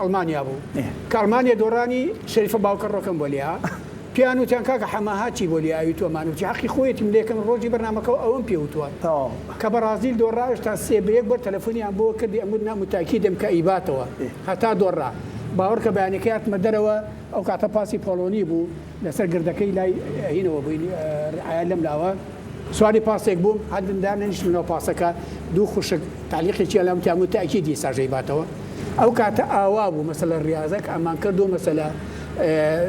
S2: ئەڵمانیا بوو کە ئەڵمانیا دۆڕانی شەریفە باوکە ڕۆکەم بۆ لێها پێیان وتیان کاکە حەمە ها چی بۆ لێ ئاوی تۆمان وتی حەقی خۆیەتی من لە یەکەم ڕۆژی بەرنامەکەوە ئەوەم پێ وتووە
S1: تەواو.
S2: کە بەڕازیل دۆڕا هێشتا سێ بە یەک بۆر تەلەفۆنیان بۆ کردی ئەموت نا موتاکیدم کە ئەیباتەوە هەتا دۆڕا باوەڕکە بەیانەکەی هاتمە دەرەوە ئەو کاتە پاسی پۆڵۆنی بوو لەسەر گردەکەی لای هینەوە بووین ڕعایا لەم لاوە سواری پاسێک بووم هەندم دانەنیشتم ناو پاسەکە دوو خوشک تەعلیقێکیان لام وتیان موتاکیدی ئێستاش ئەیباتەوە ئەو کاتە ئاوا بوو مەسەلە ڕیازە کە ئەمان کرد و مەسەلە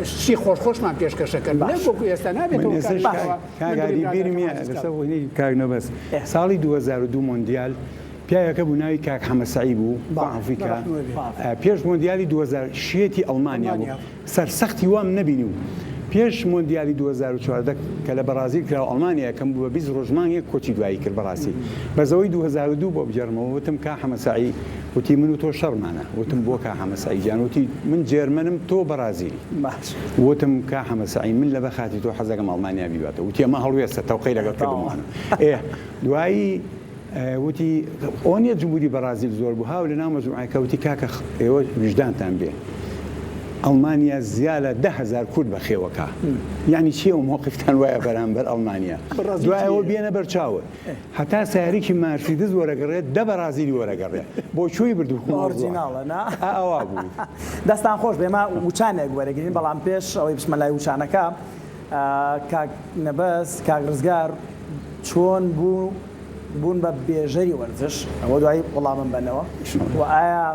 S2: شتی خۆش خۆشمان پێشکەشە کرد نەک وەکو ئێستا
S3: من
S2: نابێتەوە
S3: ئێستاش
S2: کاری
S3: کاک
S2: ئاوا
S3: کاک
S2: من
S3: ئاری
S2: بڵێم
S3: بیرم
S2: برادەرەکەم
S3: یە
S2: عاجز
S3: لەسەر
S2: کەم.
S3: وێنەی کاک نەبەز ساڵی 2002 مۆندیال پیاوێکە بوو ناوی کاک حەمە سەعی بوو خوا
S1: بەڵێ
S3: عەفوی
S2: بە
S3: کا
S2: ڕەحمەوە بێ.
S3: پێش مۆندیالی 2000 شێتی ئەڵمانیا بوو
S2: ئەڵمانیا.
S3: سەرسەختی وام نەبینی و. پێش مۆندیالی 2014 کە لە بەڕازیل کرا و ئەڵمانیا یەکەم بوو بە 20 ڕۆژ مانگێک کۆچی دوایی کرد بەڕاستی بەس ئەوەی 2002 بۆ بگێڕمەوە وتم کا حەمە سەعی وتی من و تۆ شەڕمانە وتم بۆ کا حەمە سەعی گیان وتی من جێرمەنم تۆ بەڕازیلی
S1: باش.
S3: وتم کا حەمە سەعی من لەبەر خاتری تۆ حەزەکەم ئەڵمانیا بیباتەوە وتی ئەمە هەڵوێستە تەوقەی لەگەڵ کردم وانە ئێ دوایی وتی ئەوە نیە جمهوری بەڕازیل زۆر بوو هاو لەناو مەجموعەکە وتی کاکە ئێوە ویژدانتان بێ ئەڵمانیا زیا لە 10هزار کورد بەخێوەکە یعنی چی ئەو مۆقفتان وایە بەرامبەر ئەڵمانیا دوایەوە بێنە بەرچاوت هەتا سیارێکی مارسیدس وەرەگەڕێت دە بەڕازیلی وەرەگەڕێ بۆ کوێی بردوو
S1: ئۆرجیناڵە نا
S3: ئەوا بوو
S1: دەستان خۆش بێ ئێمە وچانێک وەرەگرین بەڵام پێش ئەوەی بچمە لای وچانەکە کاک نەبەز کاک ڕزگار چۆن بوو بوون بە بێژەری وەرزش ئەوە دوایی وەڵامم بەنەوە و ئایا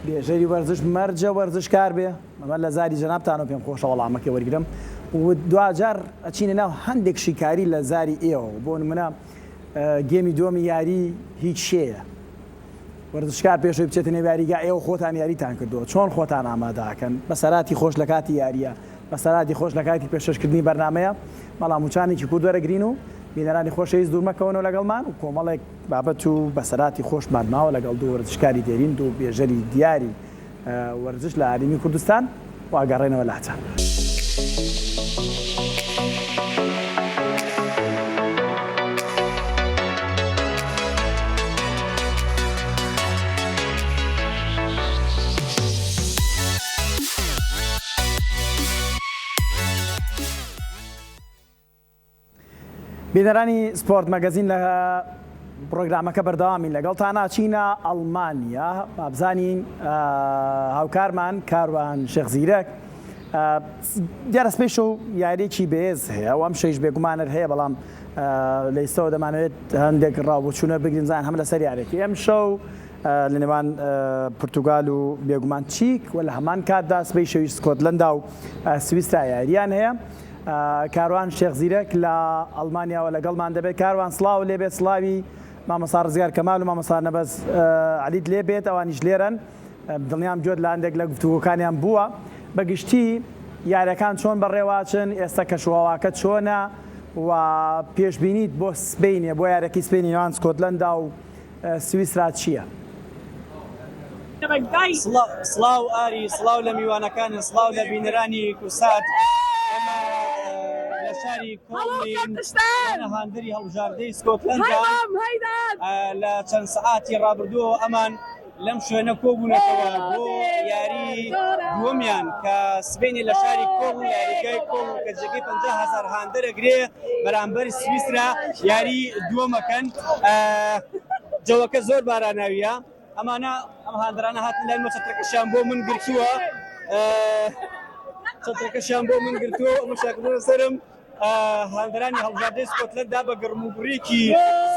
S1: بێژەری وەرزش مەرجە وەرزشکار بێ ئەمە لە زاری جەنابتانەوە پێم خۆشە وەڵامەکەی وەرگرم و دواجار ئەچینە ناو هەندێک شیکاری لە زاری ئێوە بۆ نمونە گێمی دووەمی یاری هیچ شێیە وەرزشکار پێشەوەی بچێتە نێو یاریگا ئێوە خۆتان یاریتان کردووە چۆن خۆتان ئامادەکەن بەسەراتی خۆش لە کاتی یاریە بەسەراتی خۆش لە کاتی پێشکەشکردنی بەرنامەیە بەڵام وچانێکی کورت وەرەگرین و بینەرانی خۆشەویست دوور مەکەونەوە لەگەڵمان و کۆمەڵێک بابەت و بەسەراتی خۆشمان ماوە لەگەڵ دوو وەرزشکاری دێرین دوو بێژەری دیاری وەرزش لە هەرێمی کوردستان و ئەگەڕێنەوە لاتان. بینەرانی سپۆرت مەگەزین لە پرۆگرامەکە بەردەوامین لەگەڵتان ئاچینە ئەڵمانیا بابزانین هاوکارمان کاروان شێخ زیرەک دیارە سپەی شەو یاریەکی بەهێز هەیە و ئەم شەیش بێگومانەر هەیە بەڵام لە ئیستەوە دەمانەوێت هەندێک ڕاوبچوونە بگرین زان هەم لەسەر یارێکی ئەم شەو لە نێوان پرتوگال و بێگومان چیک و لە هەمان کاتدا سبەی شەویش سکۆتلەندا و سویسرا یاریان هەیە. کاروان شێخ زیرەک لە ئەڵمانیاوە لەگەڵمان دەبێت. کاروان سڵاو لێبێت، سڵاوی مامۆستا ڕزگار کەمال و مامۆستا نەبەز عەلیت لێبێت، ئەوانیش لێرەن. دڵنیام گوێت لە هەندێک لە گفتوگۆکانیان بووە. بە گشتی یاریەکان چۆن بەڕێوەئەچن، ئێستا کەشوهەواکە چۆنە و پێشبینیت بۆ سبەینێ بۆ یاریەکەی سبەینێ نێوان سکۆتلەندا و سویسرا چییە؟
S4: سڵاو ئاری، سڵاو لە میوانەکانت، سڵاو لە بینەرانی کوردسات. ئێمە لە شاری کۆڵنین لە هاندەری هەڵبژاردەی سکۆتلەندا لە چەند سەعاتی ڕابردووەوە ئەمان لەم شوێنە کۆبوونەتەوە بۆ یاری دووەمیان کە سبەینێ لە شاری کۆڵن یاریگای کۆڵن کە جێگەی 50 هەزار هاندەرەگرێ بەرامبەر سویسرا یاری دووەمەکەن. جەوەکە زۆر باراناویە ئەمانە ئەم هاندەرانە هاتن لای مە چەترەکەشیان بۆ من گرتووە چەترەکەشیان بۆ من گرتووە ئەمە شاکردنە سەرم هاندەرانی هەڵبژاردەی سکۆتلەندا بە گڕموگوڕیەکی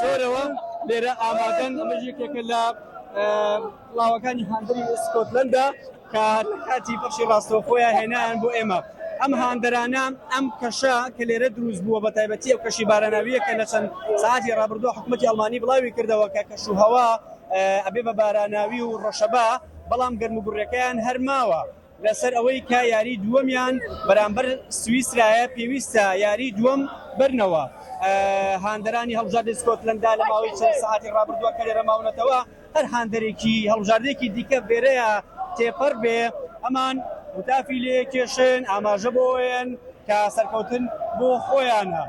S4: زۆرەوە لێرە ئامادەن ئەمە یەکێکە لە کڵاوەکانی هاندەری سکۆتلەندا کە لە کاتی پەخشی ڕاستەوخۆیان هێنایان بۆ ئێمە ئەم هاندەرانە ئەم کەشە کە لێرە دروست بووە بە تایبەتی ئەو کەشی باراناویە کە لە چەند ساعتی ڕابردووە حکوومەتی ئەڵمانی بڵاوی کردەوە کە کەش و هەوا ئەبێ بە باراناوی و ڕەشەبا بەڵام گەرم و گوڕەکەیان هەر ماوە لەسەر ئەوەی کە یاری دووەمیان بەرامبەر سویسرایە پێویستە یاری دووەم بەرنەوە هاندەرانی هەڵبژاردەی سکۆتلەندا لە ماوەی چەند سەعاتی ڕابردووە کە لێرە ماونەتەوە هەر هاندەرێکی هەڵبژاردەیەکی دیکە بێرەیە تێپەر بێ ئەمان وتافی لێ کێشن ئاماژە بۆیان کە سەرکەوتن بۆ خۆیانە.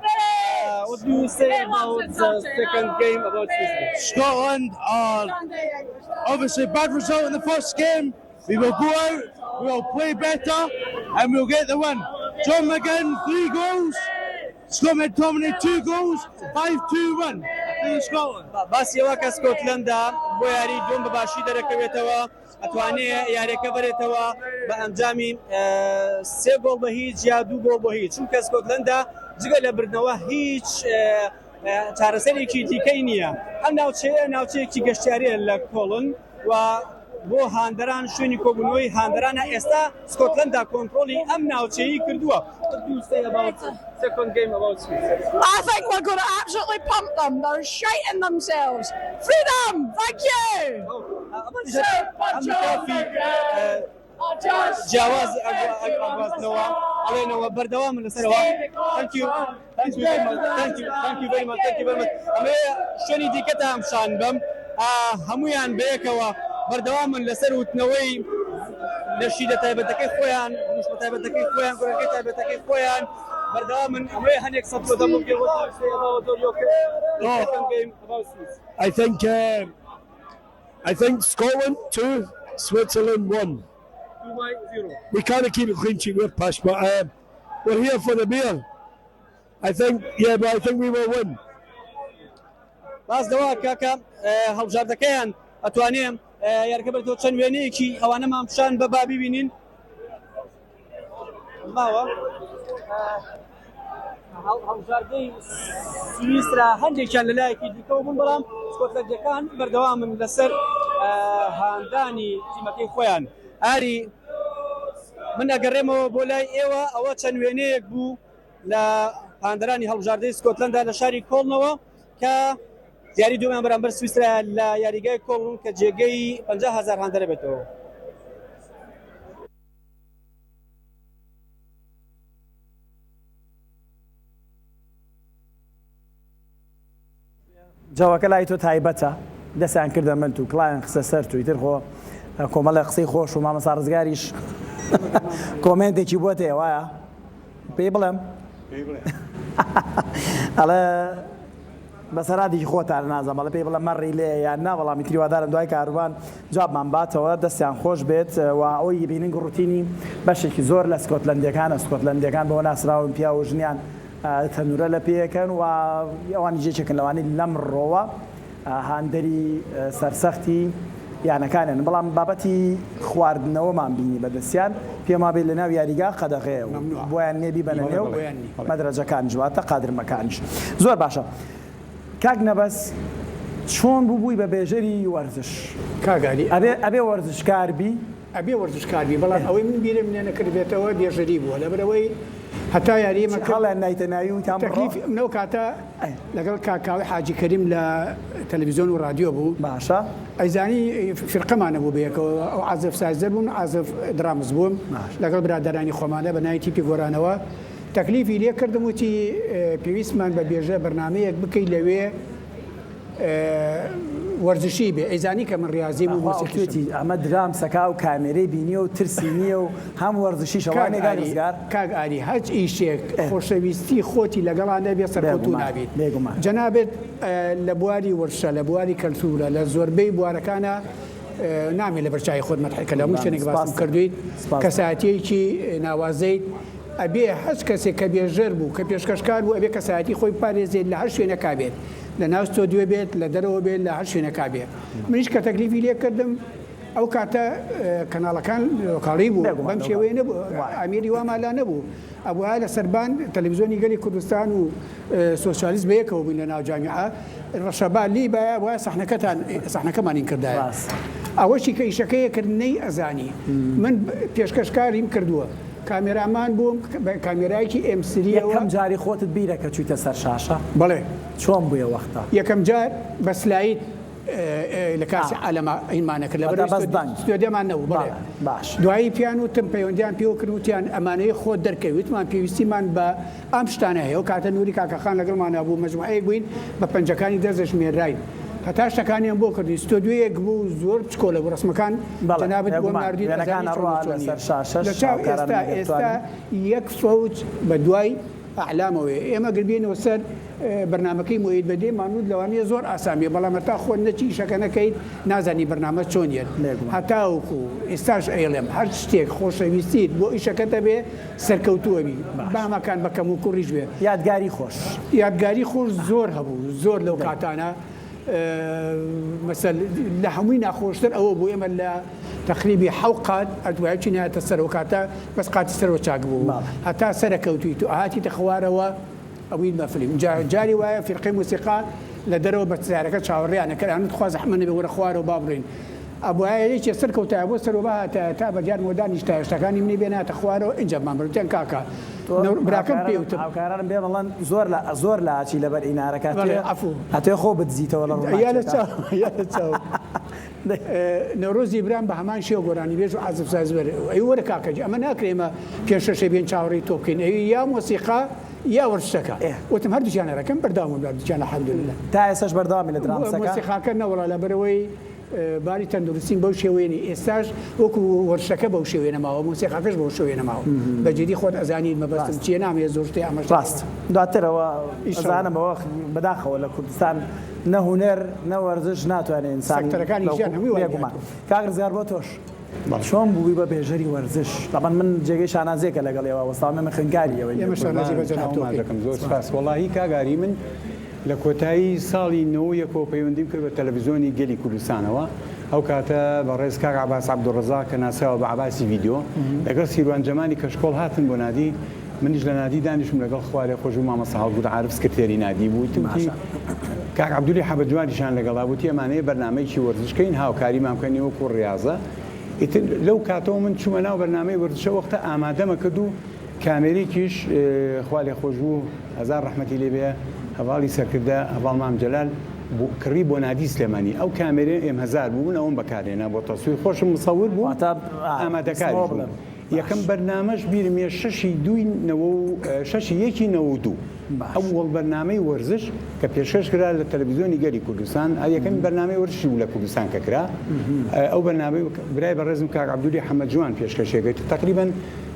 S4: What do you say about the second game about Switzerland?
S6: Scotland are obviously bad result in the first game. We will go out, we will play better, and we'll get the win. John McGinn, three goals. Scott McTominay, two goals. 5-2 win to Scotland.
S4: باسی ئەوە کە سکۆتلەندا بۆ یاری دووەم بە باشی دەرەکەوێتەوە ئەتوانێ یاریەکە بەرێتەوە بە ئەنجامی سێ گۆڵ بە هیچ یا دوو گۆڵ بۆ هیچ چونکە سکۆتلەندا جگە لە بردنەوە هیچ چارەسەرێکی دیکەی نییە ئەم ناوچەیە ناوچەیەکی گەشتیاریە لە کۆڵن و بۆ هاندەران شوێنی کۆبوونەوەی هاندەرانە ئێستا سکۆتلەندا کۆنترۆڵی ئەم ناوچەیەی کردووە. What do you say about second game about Switzerland?
S7: I think we're going to absolutely pump them. They're shiting themselves. Freedom! Thank you!
S4: جیاواز ئەگواستنەوە ئەڵێنەوە بەردەوامن لەسەرەوە Thank you. Thank you very much. Thank you. Thank you very much. Thank you very much. ئەمەوێ شوێنی دیکەتان پیشان بەم هەمویان بەیەکەوە بەردەوامن لەسەر وتنەوەی نەشیدە تایبەتەکەی خۆیان دروشمە تایبەتەکەی خۆیان گۆرانیەکەی تایبەتەکەی خۆیان بەردەوامن ئەمەوێ هەنێک سەد بۆ دەم
S6: I think uh, I think Scotland 2 Switzerland 1 We can't keep a clean sheet we're past but uh, we're here for the beer I think yeah but I think we will win.
S4: باس لەوە کاکە هەڵبژاردەکەیان ئەتوانێ یاریەکە بەرێتەوە چەند وێنەیەکی ئەوانەمان پیشان بە با ببینین ماوە هەڵبژاردەی سویسرا هەندێکیان لە لایەکی دیکەوە بوون بەڵام سکۆتلەندیەکان بەردەوامن لەسەر هاندانی تیمەکەی خۆیان ئاری من ئەگەڕێمەوە بۆ لای ئێوە ئەوە چەند وێنەیەک بوو لە هاندەرانی هەڵبژاردەی سکۆتلەندا لە شاری کۆڵنەوە کە یاری دووەمیان بەرامبەر سویسرا لە یاریگای کۆڵن کە جێگەی 50 هەزار هاندەرە بێتەوە.
S1: جەوەکە لای تۆ تایبەتە دەستیان کردە ملت و کڵاویان خستە سەرت و ئیتر خۆ کۆمەڵێ قسەی خۆش و مامۆستا ڕزگاریش کۆمێنتێکی بۆ تێ وایە پێی بڵێم ئەڵێ بەسەراتێکی خۆتان نازانم ئەڵێ پێی بڵێ مەڕی لێ یان نا بەڵام ئیتر هیوادارم دوای کاروان جوابمان باتەوە دەستیان خۆش بێت و ئەوەی بینین ڕوتینی بەشێکی زۆر لە سکۆتلەندیەکانە سکۆتلەندیەکان بەوە ناسراون پیاو و ژنیان تەنورە لە پێیەکەن و ئەوانیش یەکێکن لەوانەی لەمڕۆوە هاندەری سەرسەختی یانەکانیان بەڵام بابەتی خواردنەوەمان بینی بەدەستیان پێم وابێت لەناو یاریگا قەدەغەیە و بۆیان نییە بیبەنە نێو مەدرەجەکانیش واتە قادرمەکانیش زۆر باشە کاک نەبەز چۆن بوو بووی بە بێژەری وەرزش
S2: کاک عەلی
S1: ئەبێ ئەبێ وەرزشکار بی؟
S2: ئەبێ وەرزشکار بی بەڵام ئەوەی من بیرم لێ نەکردبێتەوە بێژەری بووە لەبەرئەوەی هەتا یاریمە
S1: چ هەڵیان نایتە ناوی وتیان بڕۆ؟
S2: تەکلیفی من ئەو کاتە لەگەڵ کاک کاوەی حاجی کەریم لە تەلەفیزیۆن و ڕادیۆ بوو
S1: باشە.
S2: ئەیزانی فیرقەمان هەبوو بەیەکەوە ئەو عازف سازدەر بوو من عازف درامز بووم
S1: باشە.
S2: لەگەڵ برادەرانی خۆمانە بە ناوی تیپی گۆرانەوە تەکلیفی لێ کردم وتی پێویستمان بە بێژە بەرنامەیەک بکەی لەوێ وەرزشی بێ ئەیزانی کە من ڕیازیم و
S1: ئەخوا
S2: مۆسیقیشم.
S1: وتوێتی ئەمە درام سەکا و کامێرەی بینیە و ترسی نیە و هەم وەرزشیشە
S2: کاک
S1: وانیە کاک
S2: ئاری
S1: ڕزگار؟
S2: کاک ئاری هەچ ئیشێک خۆشەویستی خۆتی لەگەڵا نەبێ سەرکەوتوو
S1: بێگومان
S2: نابیت
S1: بێگومان.
S2: جەنابت لە بواری وەرزشە لە بواری کەلتورە لە زۆربەی بوارەکانا نامێ لەبەر چاوی خۆت مەدحی کە لە هەموو
S1: قوربانت
S2: شوێنێک باسم
S1: سپاست دەکەم
S2: کردوویت
S1: سپاست دەکەم.
S2: کەسایەتیەکی ناوازەیت ئەبێ هەچ کەسێک کە بێژەر بوو کە پێشکەشکار بوو ئەبێ کەسایەتی خۆی بپارێزێت لە هەر شوێنەکا بێت لە ناو ستۆدیۆ بێت لە دەرەوە بێت لە هەر شوێنەکا بێت منیش کە تەکلیفی لێ کردم ئەو کاتە کەناڵەکان لۆکاڵی بوو
S1: بێگومان
S2: بەم
S1: لۆکاڵ
S2: شێوەیە نەبوو
S1: وایە.
S2: ئامێری وامان لا نەبوو ئەبوایە لە سەربان تەلەفزیۆنی گەلی کوردستان و سۆسیالیست بەیەکەوە بووین لە ناو جامیعە ڕەشەبا لێی بایە وایە سەحنەکەتان سەحنەکەمان این کردایە
S1: ڕاستە.
S2: ئەوەشی کە ئیشەکەی کرد نەی ئەزانی من پێشکەشکاریم کردووە کامێرامان بووم بە کامێرایەکی ئێم سریەوە.
S1: یەکەم جاری خۆتت بیرە کە چوویتە سەر شاشە؟
S2: بەڵێ.
S1: چۆن بوویە وەختە؟
S2: یەکەم جار بە سلاید لە کاسی عالەما هینمان ئەکرد لەبەر
S1: واتە بەس دەنگ.
S2: ستۆدیۆمان نەبوو بەڵێ.
S1: بەڵێ باش.
S2: دوایی پێیان وتم پەیوەندیان پێوە کرد وتیان ئەمانەی خۆت دەرکەوی وتمان پێویستیمان بە ئەم شتانە هەیە ئەو کاتە نوری کاکەخان لەگەڵمانا بوو مەجموعەیەک بووین بە پەنجەکانی دەست دەژمێرراین هەتا شتەکانیان بۆ کردین ستۆدیۆیەک بوو زۆر بچکۆلە بوو ڕەسمەکان
S1: بەڵێ
S2: جەنابت بۆم
S1: بێگومان
S2: ناردیت
S1: وێنەکان
S2: ئەزانی چۆن
S1: ئەڕوا
S2: و چۆن
S1: لەسەر
S2: نییە
S1: شاشەش
S2: لە چاو
S1: هاوکارانم
S2: ئێستا
S1: ئەگەر
S2: ئێستا
S1: توانن.
S2: یەک فەوج بە دوای ئەعلامەوەیە ئێمە گەر بێینەوە سەر بەرنامەکەی موئید بەدێ مانوت لەوانەیە زۆر ئاسان بێ بەڵام هەتا خۆت نەچی ئیشەکە نەکەیت نازانی بەرنامە چۆن یەت
S1: بێگومان.
S2: هەتاوەکو ئێستاش ئەیڵێم هەر شتێک خۆشەویستیت بۆ ئیشەکەت ئەبێ سەرکەوتوو ئەبی
S1: باش.
S2: بامەکان بە کەم و کوڕیش بێ.
S1: یادگاری خۆش.
S2: یادگاری خۆش زۆر هەبوو زۆر لەو کاتانە مەسەل لە هەمووی ناخۆشتر ئەوە بوو ئێمە لە تەقریبی حەو قات ئەتوایە چینایەتە سەرەوە کاتە بەس قاتی سەرەوە چاک بوو هەتا سەرەکەوتویت و ئەهاتیتە خوارەوە ئەبوویت بە فلیم جا جاری وایە فیرقەی مۆسیقا لە دەرەوە بە سەیارەکە چاوەڕێیان ئەکرد ئەیان وت خوا زەحمەت نەبێ وەرە خوارەوە با بڕۆین ئەبوایە یەکێ سەرکەوتایە بۆ سەرەوە بهاتایە تا بە دیارمەوە دانیشتایە شتەکانی منی بێناتە خوارەوە ئینجا بمان بڕ وتیان کاکە
S1: تۆ
S2: نەور براکەم پێی
S1: هاوکارانم
S2: وتم
S1: هاوکارانم پێم ئەڵێن زۆر لە زۆر لە ئەچی لەبەر ئینارەکە
S2: بەڵێ
S1: ئەتوێ
S2: عەفوو
S1: ئەتوێ خۆ بدزیتەوە لە
S2: یا لە
S1: ڕووناکیەکە.
S2: چاو یا لە چاو. نەورۆزی برام بە هەمان شێوە گۆرانیبێژ و عازف سازبەر ئەی وەرە کاکە جی ئەمە ناکرێ ئێمە پێنج شەشێ بێن چاوەڕێی تۆ بکەین ئەی یا مۆسیقا یا وەرزشەکە وتم هەردووکیان ئەرەکەم بەردەوام بووم لە هەردووکیان الحمدللە.
S1: تا ئێستاش بەردەوامی لە درامسەکە؟
S2: مۆسیقاکە نەوەڵا لەبەرئەوەی باری تەندروستیم بەو شێوەیە نیە ئێستاش وەکو وەرزشەکە بەو شێوەیە نەماوە مۆسیقاکەش بەو شێوەیە نەماوە بە جدی خۆت ئەزانی مەبەستم چیە نامەوێت زۆر شتێ ئەمەش
S1: ڕاست دواتر ئەوە ئەزانم ئەوە بەداخەوە لە کوردستان نە هونەر نە وەرزش ناتوانێت ئینسان
S2: سەکتەرەکانی ژیان هەمووی وای
S1: بێگومان کاک ڕزگار بۆ تۆش چۆن بووی بە بێژەری وەرزش تەبعەن من جێگەی شانازیەکە لەگەڵ ئێوە وەستاوم ئێمە خوێندکاری ئێوەین
S2: ئێمە شانازی بە جەنابتەوە بکەین.
S3: دەکەم زۆر سپاس وەڵاهی کاک ئاری من لە کۆتایی ساڵی 91ەوە پەیوەندیم کرد بە تەلەڤیزیۆنی گەلی کوردستانەوە ئەو کاتە بەڕێز کاک عەباس عەبدولڕەزاق کە ناسراوە بە عەباسی ڤیدیۆ لەگەڵ سیروان جەمالی کەشکۆڵ هاتن بۆ نادی منیش لە نادی دانیشتم لەگەڵ خوالێ خۆشبوو مامۆستا هەڵگورد عارف سکرتێری نادی بوو وتی کاک عەبدولی حەبە جوانیشان لەگەڵا وتی ئەمانەیە بەرنامەیەکی وەرزش کەین هاوکاریمان بکەن وەکو ڕیاضە ئیتر لەو کاتەوە من چوومە ناو بەرنامەی وەرزشە وەختە ئامادەمە کرد و کامێرێکیش خوالێ خۆشبوو هەزار ڕەحمەتی لێ بێ هەڤاڵی سەرکردە هەڤاڵ مام جەلال کڕی بۆ نادی سلێمانی ئەو کامێرەیە ئێم هەزار بوو من ئەوم بەکارهێنا بۆ تەسویر خۆشم مصور بووم ئامادەکاریش بووم. یەکەم بەرنامەش بیرم یە شەشی دووی نەوە و شەشی یەکی 92 ئەوەڵ بەرنامەی وەرزش کە پێشکەش کرا لە تەلەڤیزیۆنی گەلی کوردستان یەکەمی بەرنامەی وەرزشی بوو لە کوردستان کە کرا ئەو بەرنامەی برای بەڕێزم کاک عەبدولی حەمە جوان پێشکەشی کرد تقریبا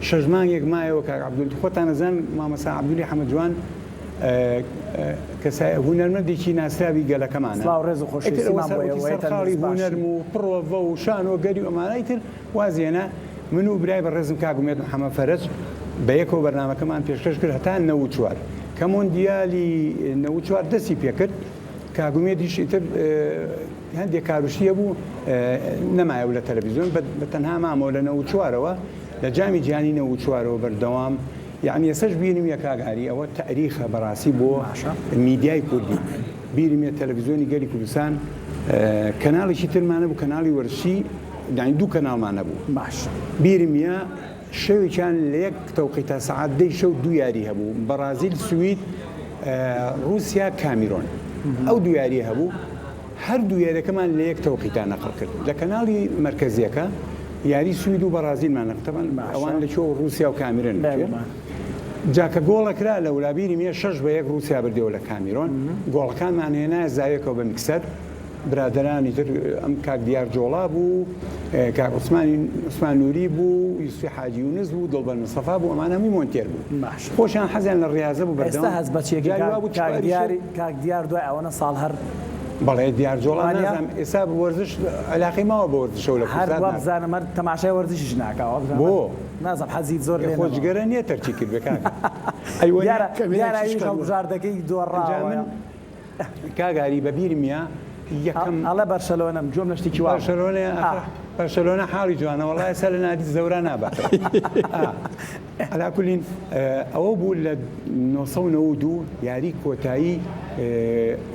S3: شەش مانگێک مایەوە کاک عەبدول خۆتان ئەزان مامۆستا عەبدولی حەمە جوان کەسای هونەرمەندێکی ناسراوی گەلەکەمانە
S1: سڵاو ڕێز و خۆشەویستیمان بۆ ئێوە
S3: سەرقاڵی هونەرم و پڕۆڤە و شانۆگەری و ئەمانە ئیتر وازهێنا، من و برای بەڕێزم کاک ئومێد محەمەد فەرەج بە یەکەوە بەرنامەکەمان پێشکەش کرد هەتا 94 کە مۆندیالی 94 دەستی پێکرد کاک ئومێدیش ئیتر هەندێک کاروشتی هەبوو نەمایەوە لە تەلەڤیزیۆن بە تەنها مامەوە لە 94ەوە لە جامی جیهانی 94ەوە بەردەوام یعنی ئێستاش بیرم یە کاک ئاری ئەوە تاریخە بەڕاستی بۆ میدیای کوردی بیرم یە تەلەڤیزیۆنی گەلی کوردستان کەناڵێکی ترمان هەبوو کەناڵی وەرزشی یانی دوو کەناڵمان هەبوو
S1: باش
S3: بیرم یە شەوێکیان لە یەک تەوقیتا سەعات دەی شەو دوو یاری هەبوو بەڕازیل سوید ڕووسیا کامیرۆن ئەو دوو یاریە هەبوو هەر دوو یاریەکەمان لە یەک تەوقیتا نەقڵ کرد لە کەناڵی مەرکەزیەکە یاری سوید و بەڕازیلمان نەقڵ تەبعەن ئەوان لە کوێ و ڕووسیا و کامیرۆن لە کوێ جا کە گۆڵە کرا لە ولا بیرم یە شەش بە یەک ڕووسیا بردەوە لە کامیرۆن گۆڵەکانمان هێنایە زاویەکەوە بە میکسەر برادەرانی تر ئەم کاک دیار جۆڵا بوو، کاک عوسمانی عوسمان نوری بوو، یوسفی حاجی یونس بوو، دڵبەر مستەفا بوو، ئەمانە هەمووی مۆنتێر بوون.
S1: باشە.
S3: خۆشیان حەزیان لە ڕیازە بوو
S1: ئێستا
S3: بەردەوام
S1: هەست بە چیەکەی
S3: جاری
S1: کاک
S3: وا بوو
S1: کاک
S3: چواری
S1: دیار
S3: شەو
S1: کاک دیار دوای ئەوەنە ساڵ هەر
S3: بەڵێ دیار جۆڵا
S1: وانیە؟
S3: نازانم ئێستا وەرزش عەلاقەی ماوە بە وەرزشەوە لە
S1: هەر
S3: کوردستان نازانم.
S1: وابزانم هەر تەماشای وەرزشیش ناکا وابزانم
S3: بۆ؟
S1: نازانم حەزی زۆر
S3: ئێ
S1: لێ
S3: خۆ
S1: نەماوە.
S3: جگەرە نیە تەرکی کردبێ کاکە. ئەی وەنیە؟
S1: دیارە
S2: کەمێنێک
S1: دیارە
S2: چیش
S1: ئەویش
S2: کردووە.
S1: هەڵبژاردەکەی
S3: ئینجا
S1: دۆڕاوە.
S3: من کاک ئاری بە بیرم یە یەکەم
S1: ئەڵێ بەرشەلۆنەم گوێم لە شتێکی وا بوو.
S3: بەرشەلۆنە ئاخر بەرشەلۆنە حاڵی جوانە وەڵا ئێستا لە نادی زەورا ناباتەوە عەلا کولین ئەوە بوو لە 992 یاری کۆتایی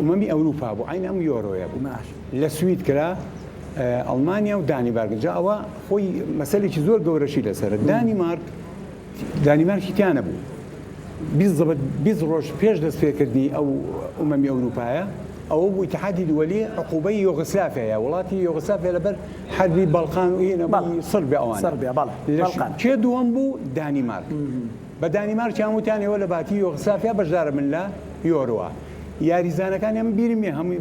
S3: ئومەمی ئەوروپا بوو عین ئەم یۆرۆیە بوو لە سوید کرا ئەڵمانیا و دانیمارک جا ئەوە خۆی مەسەلێکی زۆر گەورەشی لەسەرە دانیمارک دانیمارکی تیا نەبوو. بیزەبت 20 ڕۆژ پێش دەستپێکردنی ئەو ئومەمی ئەوروپایە ئەوە بوو ئیتحادی دووەلی عقوبەی یۆغسلافیایە وڵاتی یۆغسلافیا لەبەر حەربی بەڵقان و هینە بوو سڕبیا ئەوانە
S1: سڕبیا بەڵێ
S3: لە
S1: بەڵقان.
S3: کێ دووەم بوو دانیمارک بە دانیمارکیان وتیان ئێوە لە باتی یۆغسلافیا بەشدارە بن لە یۆرۆا یاریزانەکانی ئەم بیرم نیە هەمووی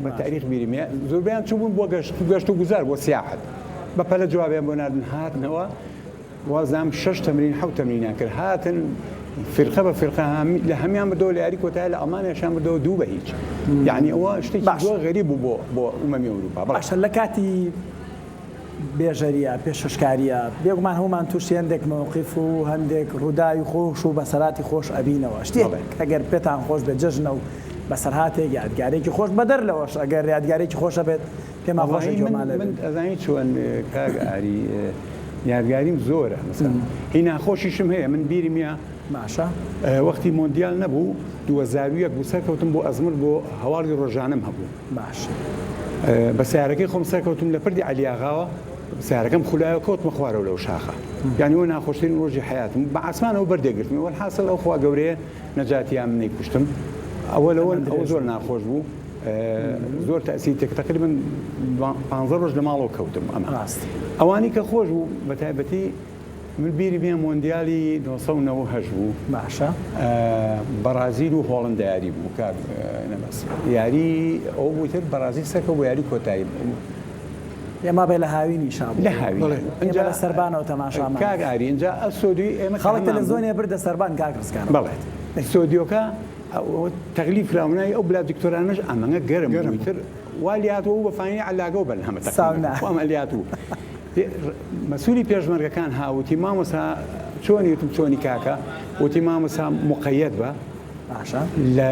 S3: بە تاریخ بیرم نیە زۆربەیان چووبوون بۆ گەشت گەشت و گوزار بۆ سیاحەت بە پەلە جوابیان بۆ ناردن هاتنەوە وازام شەش تەمرین حەوت تەمرینیان کرد هاتن فیرقە بە فیرقە لە هەمیان بردەوە لە یاری کۆتایی لە ئەڵمانیاشیان بردەوە دوو بە هیچ یعنی ئەوە شتێکی
S1: باش.
S3: زۆر غەریب بوو بۆ بۆ ئومەمی ئەوروپا بەڵێ.
S1: باشە لە کاتی بێژەریە پێشکەشکاریە بێگومان هەموومان تووشی هەندێک مەوقیف و هەندێک ڕووداوی خۆش و بەسەراتی خۆش ئەبینەوە شتێک
S3: بەڵێ.
S1: ئەگەر پێتان خۆش بێت جەژنە و بەسەرهاتێک یادگارێکی خۆش بەدەر لەوەش ئەگەر یادگارێکی خۆشە بێت پێمان خۆشە
S3: وەڵاهی من
S1: گوێمان لێ
S3: من
S1: بێت.
S3: ئەزانی چۆن کاک ئاری یادگاریم زۆرە مەسەلەن هی ناخۆشیشم هەیە من بیرم یە
S1: باشە.
S3: وەختی مۆندیال نەبوو 2001 بوو سەرکەوتم بۆ ئەزمڕ بۆ هەواڵی ڕۆژانەم هەبوو
S1: باشە.
S3: بە سەیارەکەی خۆم سەرکەوتم لە پردی عەلیاغاوە سەیارەکەم خولایەوە کەوتمە خوارەوە لەو شاخە یانی ئەوە ناخۆشترین ڕۆژی حەیاتم بە عاسمانەوە بەردێک گرتمی وەلحاسڵ ئەو خوا گەورەیە نەجاتی یا منەی کوشتم ئەوە لەوە ئەوە زۆر ناخۆش بوو. زۆر تەئسیری تێک تەقریبەن پانزە ڕۆژ لە ماڵەوە کەوتم ئەمە ئەوانی کە خۆش بوو بە تایبەتی من بیری بێ مۆندیالی 1998 بوو
S1: باشە
S3: بەڕازیل و هۆڵندا یاری بوو کاک نەبەز یاری ئەو بوو تر بەڕازیل سەرکە بۆ یاری کۆتایی بوو
S1: ئێمە بێ لە هاوینی شا بوو
S3: لە هاوین
S1: ئینجا لە سەربانەوە تەماشامان
S3: کاک ئاری ئینجا ئەسۆدی ئێمە
S1: خەڵک تەلەڤزیۆنێ بردە سەربان کاک ڕزگار
S3: بەڵێ سۆدیۆکە تەغلیف کراوە ناوی ئەو بلا دکتۆرانەش ئەمەنگە گەرم بوو ئیتر وا لێهاتووە بوو بە فانی عەلاگە و بەرنامە
S1: ساونا.
S3: وام لێهاتوو مەسولی پێشمەرگەکان هاوتی مامۆسا چۆنی وتم چۆنی کاکە وتی مامۆسا مقەیەت بە
S1: باشە
S3: لە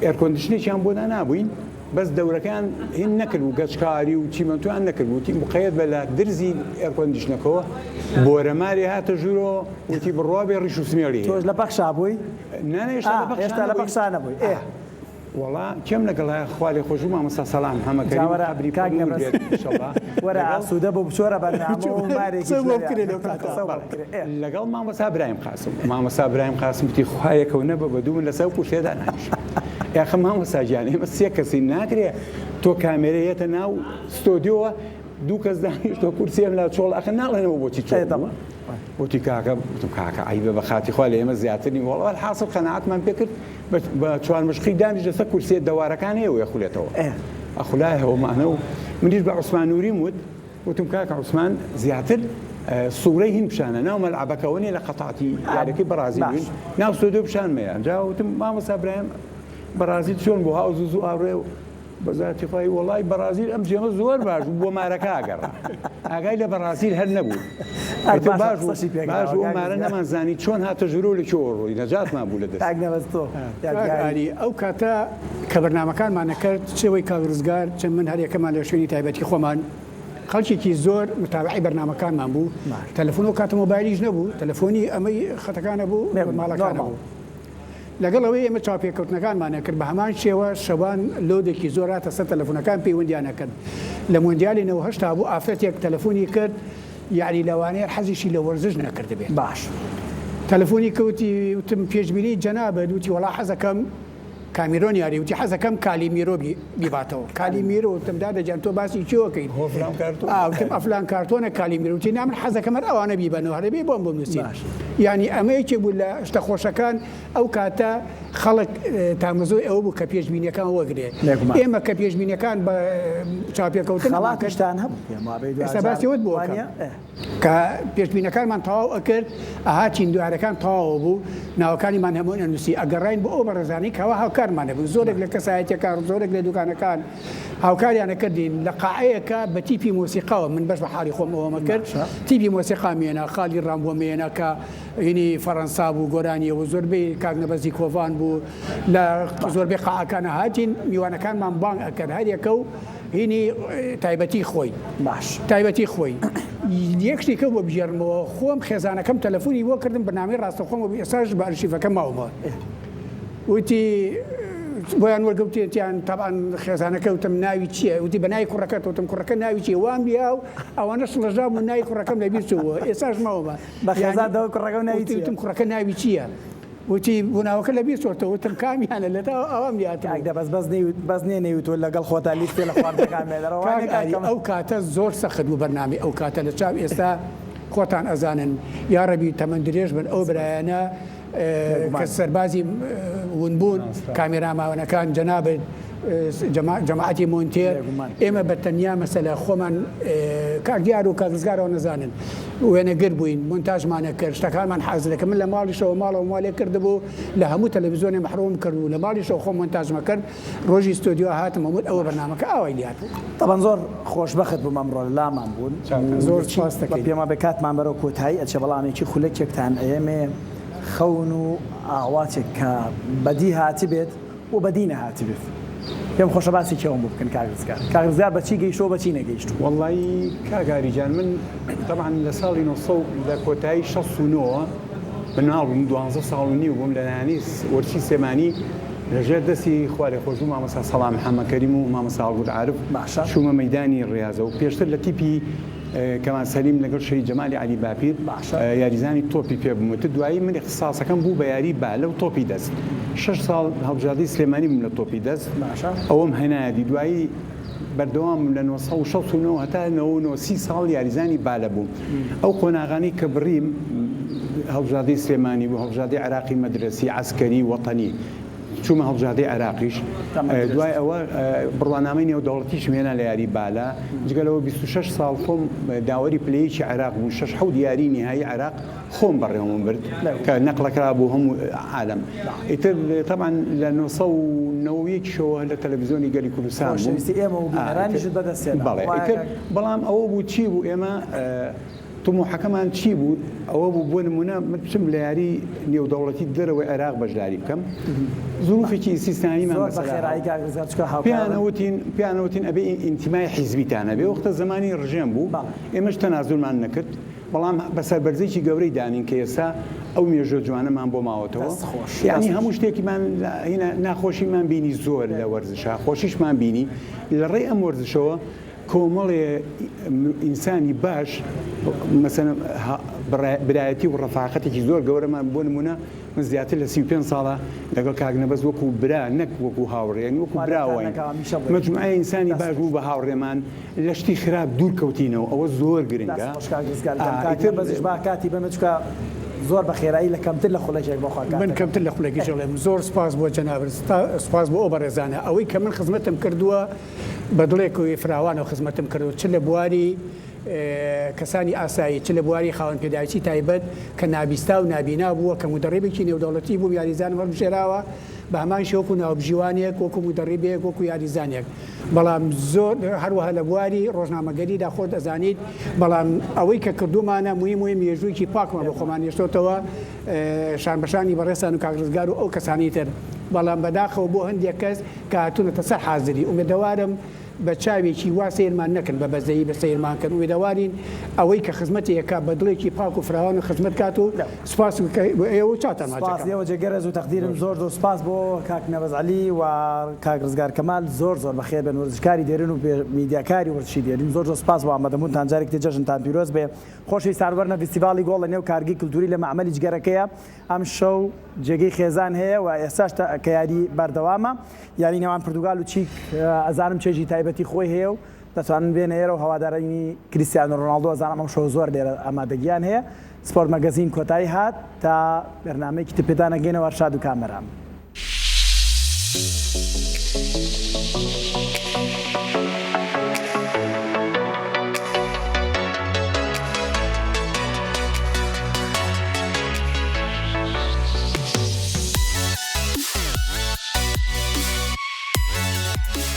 S3: ئێرکۆندیشنێکیان بۆ دانابووین بەس دەورەکەیان هین نەکرد و گەچکاری و چیمەنتۆیان نەکرد وتی مقەیەت بە لە درزی ئێرکۆندیشنەکەوە بۆرەمارێ هاتە ژوورەوە وتی بڕوا بێ ڕیش و سمێڵی هەیە
S1: تۆش لە پەخشا بووی؟
S3: نا نا هێشتا لە پەخشا
S1: هێشتا لە
S3: نەبووین.
S1: پەخشا نەبووی ئێ.
S3: وەڵا کێم لەگەڵایە خوا لێ خۆش بوو مامۆستا سەڵاح محەمە
S1: جا
S3: کەریم
S1: وەرە
S3: قەبری
S1: کاک
S3: پڕ نوور
S1: نەبەز
S3: بێت ئینشەڵا
S1: وەرە
S3: لەگەڵ
S1: ئاسوودە بۆ بچۆرە بەرنامە و مارێکیش
S2: قسەو بۆ
S1: لەوێ
S2: بکرێ لەو کاتە.
S1: قسەو بۆ بکرێ ئێ.
S3: لەگەڵ مامۆستا برایم قاسم مامۆستا برایم قاسم وتی خوا یەکەو نەبە بە دوو من لەسەر ئەو کورسیە دانانیشم یاخە مامۆستا گیان ئێمە سێ کەسین ناکرێ تۆ کامێرە یەتە ناو ستۆدیۆوە دوو کەس دانیشتوە کورسی ئەم لا چۆڵ ئەخە ناڵێنەوە بۆچی چۆڵ
S1: ئێ
S3: بوو وتی کاکە وتم کاکە عەیبە بە خاتی خوا لە ئێمە زیاتر نی وەڵا حاصل قەناعەتمان پێ کرد بە چوار مشقی دانیش لەسەر کورسیە دەوارەکان هەیە و ئەخولێتەوە ئەخولایەوە مانە و منیش بە عوسمان نوریم وت وتم کاکە عوسمان زیاتر سوورەی هین پیشانە ناو مەلعەبەکەەوە نیە لە قەتاتی یاریەکەی بەڕازیل بووین ناو ستۆدیۆ پیشانمەیە جا وتم مامۆستا برایم بەڕازیل چۆن بوو هاو زوو زوو ئاڕێ و بە زاتی خوای وەڵای بەڕازیل ئەم جێمە زۆر باش بوو بۆ مارەکە ئەگەڕا ئاگای لە بەڕازیل هەر نەبوو
S1: هەر
S3: ئیتر
S1: باشە
S3: باش بوو
S1: قسەشی پێ
S3: باش
S1: کراوە
S3: بوو
S1: کاک
S3: مارە
S1: ڕزگار.
S3: نەمانزانی چۆن هاتە ژوورەوە لە کوێوە ڕۆی نەجاتمان بوو لە دەستی.
S1: کاک نەبەز تۆ
S2: کاک
S1: یادگاری.
S2: ئاری ئەو کاتە کە بەرنامەکانمان ئەکرد چ ئەوەی کاک ڕزگار چ من هەریەکەمان لە شوێنی تایبەتی خۆمان خەڵکێکی زۆر متابعەی بەرنامەکانمان بوو تەلەفۆن ئەو کاتە مۆبایلیش نەبوو تەلەفۆنی ئەمەی خەتەکانە بوو ماڵەکانە
S1: نۆرماڵ.
S2: بوو لەگەڵ ئەوەی ئێمە چاوپێکەوتنەکانمان ئەکرد بە هەمان شێوە شەوان لۆدێکی زۆر هاتە سەر تەلەفونەکان پەیوەندیان ئەکرد لە مۆندیالی 98 بوو ئافرەتێک تەلەفونی کرد یەعنی لەوانەیە حەزیشی لە وەرزش نەکردبێت
S1: باش.
S2: تەلەفونی کرد وتی وتم پێشبینی جەنابت وتی وەڵا حەزەکەم کامیرۆن یاری وتی حەزەکەم کالیمیرۆ بیباتەوە کالیمیرۆ وتم دادە گیان تۆ باسی چیەکەی
S3: ئەفلان کارتۆن
S2: ئا وتم ئەفلان کارتۆنە کالیمیرۆ وتی نا من حەزەکەم هەر ئەوانە بیبەنەوە هەر بێ بۆم بنووسین یانی ئەمە یەکێک بوو لە شتە خۆشەکان ئەو کاتە خەڵک تامەزۆی ئەوە بوو کە پێشبینیەکان وەگرێ ئێمە کە پێشبینیەکان بە چاوپێکەوتن
S1: خەڵاتیشتان هەبوو پێم وابێ
S2: ئێستا باسی ئەوەت بۆ ئەکەم. کە پێشبینەکانمان تەواو ئەکرد ئەهاتین دوارەکان تەواو بوو ناوەکانیمان هەموو ئەنووسی ئەگەڕاین بۆ ئەو بەڕێزانەی کەوا هاوکارمان هەبوون زۆرێک لە کەسایەتیەکان زۆرێک لە دوکانەکان هاوکاریان ئەکردین لە قاعەیەکە بە تیپی مۆسیقاوە من بەش بە حاڵی خۆم ئەوەمە کرد تیپی مۆسیقا مێنا خاڵی ڕام بۆ مێنا کە هینی فەڕەنسا بوو گۆرانیەوە زۆربەی کاک نەبەزی کۆڤان بوو لە زۆربەی قاعەکانە هاتین میوانەکانمان بانگ ئەکرد هەریەکە و هینی تایبەتی خۆی
S1: باش
S2: تایبەتی خۆی یەک شتی کە بۆ بگێڕمەوە خۆم خێزانەکەم تەلەفۆنی بۆ کردم بەرنامەی ڕاستەوخۆم بۆ ئێستاش بە ئەرشیفەکە ماومە وتی بۆیان وەرگوتیان تەبان خێزانەکە وتم ناوی چییە وتی بە ناوی کوڕەکەت وتم کوڕەکە ناوی چییە وام بیا و ئەوانە شڵەژام و ناوی کوڕەکەم لەبیر چووە ئێستاش ماومە
S1: بە خێزان دەوە کوڕەکە ناوی چییە
S2: وتم کوڕەکە ناوی چییە وتی بۆ ناوەکە لەبیر چۆتەوە وتم کامیانە لە تا ئەوام لێهاتبوو.
S1: کاک دە بەس بەس نەیوت بەس نیە نەیوتوە لەگەڵ خۆتا لیستێ لە خواردنەکان بێنەرەوە
S2: کاک
S1: وانیە کاک
S2: ئاری
S1: کەمال.
S2: ئەو کاتە زۆر سەخت بوو بەرنامەی ئەو کاتە لە چاو ئێستا خۆتان ئەزانن یاڕەبی تەمەن درێژ بن ئەو برایانە کە
S1: بێگومان.
S2: سەربازی ون بوون کامێرامانەکان جەنابت جەماعەتی مۆنتێر
S1: بێگومان.
S2: ئێمە بە تەنیا مەسەلە خۆمان کاک دیار و کاک ڕزگارەوە نەزانن وێنەگر بووین مۆنتاژمان ئەکرد شتەکانمان حازر ئەکرد من لە ماڵیشەوە ماڵەوەم وا لێ کردبوو لە هەموو تەلەڤیزیۆنێ مەحرومم کردبوو لە ماڵیشەوە خۆم مۆنتاژم ئەکرد ڕۆژی ستۆدیۆ هاتم ئەموت ئەوە بەرنامەکە ئاوای لێ هاتبوو.
S1: تەبەن زۆر خۆشبەخت بووم ئەمڕۆ لامان بوون
S2: زۆر سوپاس دەکەین.
S1: پێم وابێ کاتمان بەرەو کۆتایی ئەچێ بەڵام یەکی خولەکێکتان ئەیەمێ خەون و ئاواتێک کە بەدی هاتبێت و بەدی نەهاتبێت پێم خۆشە باسی کێوم بۆ بکەن کاک ڕزگار کاک ڕزگار بە چی گەیشتووە و بە چی نەگەیشتووە؟
S3: وەڵایی کاک ئاری جان من تەبعەن لە ساڵی 900 لە کۆتایی 69 مناڵ بووم دوانزە ساڵ و نیو بووم لە لایەنی وەرزشی سلێمانی. لە ژێر دەستی خوالێخۆشبوو مامۆستا سەڵاح محەممە کەریم و مامۆستا هەڵگورد عارف
S1: باشە.
S3: چوومە مەیدانی ڕیازە و پێشتر لە تیپی کەمال سەلیم لەگەڵ شەهید جەمالی عەلی باپیر
S1: باشە.
S3: یاریزانی تۆپی پێ بووم. ئیتر دوایی من ئیختیساسەکەم بوو بە یاری بالە و تۆپی دەست. شەش ساڵ هەڵبژاردەی سلێمانی بووم لە تۆپی دەست.
S1: باشە.
S3: ئەوەم هێنایە دی. دوایی بەردەوام بووم لە 969 هەتا 99 30 ساڵ یاریزانی بالە بووم. ئەو قۆناغانەی کە بڕیم هەڵبژاردەی سلێمانی بوو، هەڵبژاردەی عێراقی مەدرەسی، عەسکەری، وەتەنی. چوومە هەڵبژاردەی عێراقیش. دوای ئەوە بڕوانامەی نێودەوڵەتیشم هێنا لە یاری بالە. جگە لەوە 26 ساڵ خۆم داوەری پلە یەکی عێراق بووم، شەش حەوت یاری نیهایی عێراق خۆم بەڕێوەم برد کە نەقڵەکرا بۆ هەموو عالەم. ئیتر تەبعەن لە 991 شەوە لە تەلەڤیزیۆنی گەلی کوردستان بووم.
S1: خۆشەویستی ئێمە و بینەرانیشت بەدەست هێنا.
S3: بەڵێ ئیتر بەڵام ئەوە بوو چی بوو ئێمە تموحەکەمان چی بوو ئەوە بوو بۆ نمونە من بچم لە یاری نێودەوڵەتی دەرەوەی عێراق بەشداری بکەم زروفێکی ئیستیسناییمان
S1: زۆر بە
S3: بەسەرا
S1: خێرایی
S3: هات
S1: کاک ڕزگار چونکە
S3: پێیان
S1: هاوکارم.
S3: ئەوتین پێیان ئەوتین ئەبێ ئینتیمای حیزبیتان هەبێ وەختە زەمانی ڕژێم بوو
S1: بەڵێ.
S3: ئێمەش تەنازولمان نەکرد بەڵام بە سەربەرزیی گەورەی دانین کە ئێستا ئەو مێژووە جوانەمان بۆ ماوەتەوە
S1: دەست خۆش
S3: یانی
S1: دەست خۆش.
S3: هەموو شتێکیمان لە هینا ناخۆشیمان بینی زۆر لە وەرزشا خۆشیشمان بینی لە ڕێی ئەم وەرزشەوە کۆمەڵێ ئینسانی باش مەسەلەن برایەتی و ڕەفاقەتێکی زۆر گەورەمان بۆ نمونە من زیاتر لە 35 ساڵە لەگەڵ کاک نەبەز وەکو برا نەک وەکو هاوڕێ یانی وەکو برا واین مەجموعەی ئینسانی باش بوو بە هاوڕێمان لە شتی خراپ دوور کەوتینەوە ئەوە زۆر گرنگە
S1: دەست خۆش کاک ڕزگار گیان کاک نەبەزیش با کاتی بەمێ چونکە زۆر بە خێرایی لە کەمتر لە خولەکێک بەخوا
S2: من
S1: کاتەکە.
S2: کەمتر لە خولەکیش ئەڵێم زۆر سوپاس بۆ جەنابت سوپاس بۆ ئەو بەڕێزانە ئەوەی کە من خزمەتم کردووە بە دڵێکی فراوانەوە خزمەتم کردووە چ لە بواری کەسانی ئاسایی چ لە بواری خاوەن پێداویستی تایبەت کە نابیستا و نابینا بووە کە مودەڕیبێکی نێودەوڵەتی بووم یاریزانم هەڵبژێراوە بە هەمان شێوە وەکو ناوبژیوانێک وەکو مودەڕیبێک وەکو یاریزانێک بەڵام زۆر هەروەها لە بواری ڕۆژنامەگەریدا خۆت ئەزانیت بەڵام ئەوەی کە کردوومانە مویم وەیە مێژوویەکی پاکمان بۆ خۆمان هێشتۆتەوە شانبەشانی بەڕێزتان و کاک ڕزگار و ئەو کەسانەی تر بەڵام بەداخەوە بۆ هەندێک کەس کە هاتوونەتە سەر حازری ئومێدەوارم بە چاوێکی وا سەیرمان نەکەن بە بەزەیی بە سەیرمان کەن ئومێدەوارین ئەوەی کە خزمەتی ئەکا بە دڵێکی پاک و فراوان و خزمەت کات و سوپاس بۆ ئێوە و چاوتان ماچ
S1: سوپاس
S2: ئەکەم.
S1: ئێوە جێگەی ڕێز و تەقدیرن زۆر زۆر سوپاس بۆ کاک نەبەز عەلی و کاک ڕزگار کەمال زۆر زۆر بەخێر بێن وەرزشکاری دێرین و میدیاکاری وەرزشی دێرین زۆر زۆر سوپاس بۆ ئامادەبوونتان جارێکی تر جەژنتان پیرۆز بێ خۆشەویستان وەرنە ڤیستیڤاڵی گۆڵ لە نێو کارگەی کلتوری لە مەعمەلی جگەرەکەیە ئەمشەو جێگەی خێزان هەیە و ئێستاش کە یاری بەردەوامە یاری نێوان پرتوگال و چیک ئەزانم چێژی تایبەتی خۆی هەیە و دەتوانن بێنە ئێرە و هەوادارانی کریستیانۆ رۆناڵدۆ ئەزانم ئەمشەو زۆر لێرە ئامادەگیان هەیە سپۆرت مەگەزین کۆتایی هات تا بەرنامەیەکی تر پێتان ئەگەینەوە هەر شاد و کامەران.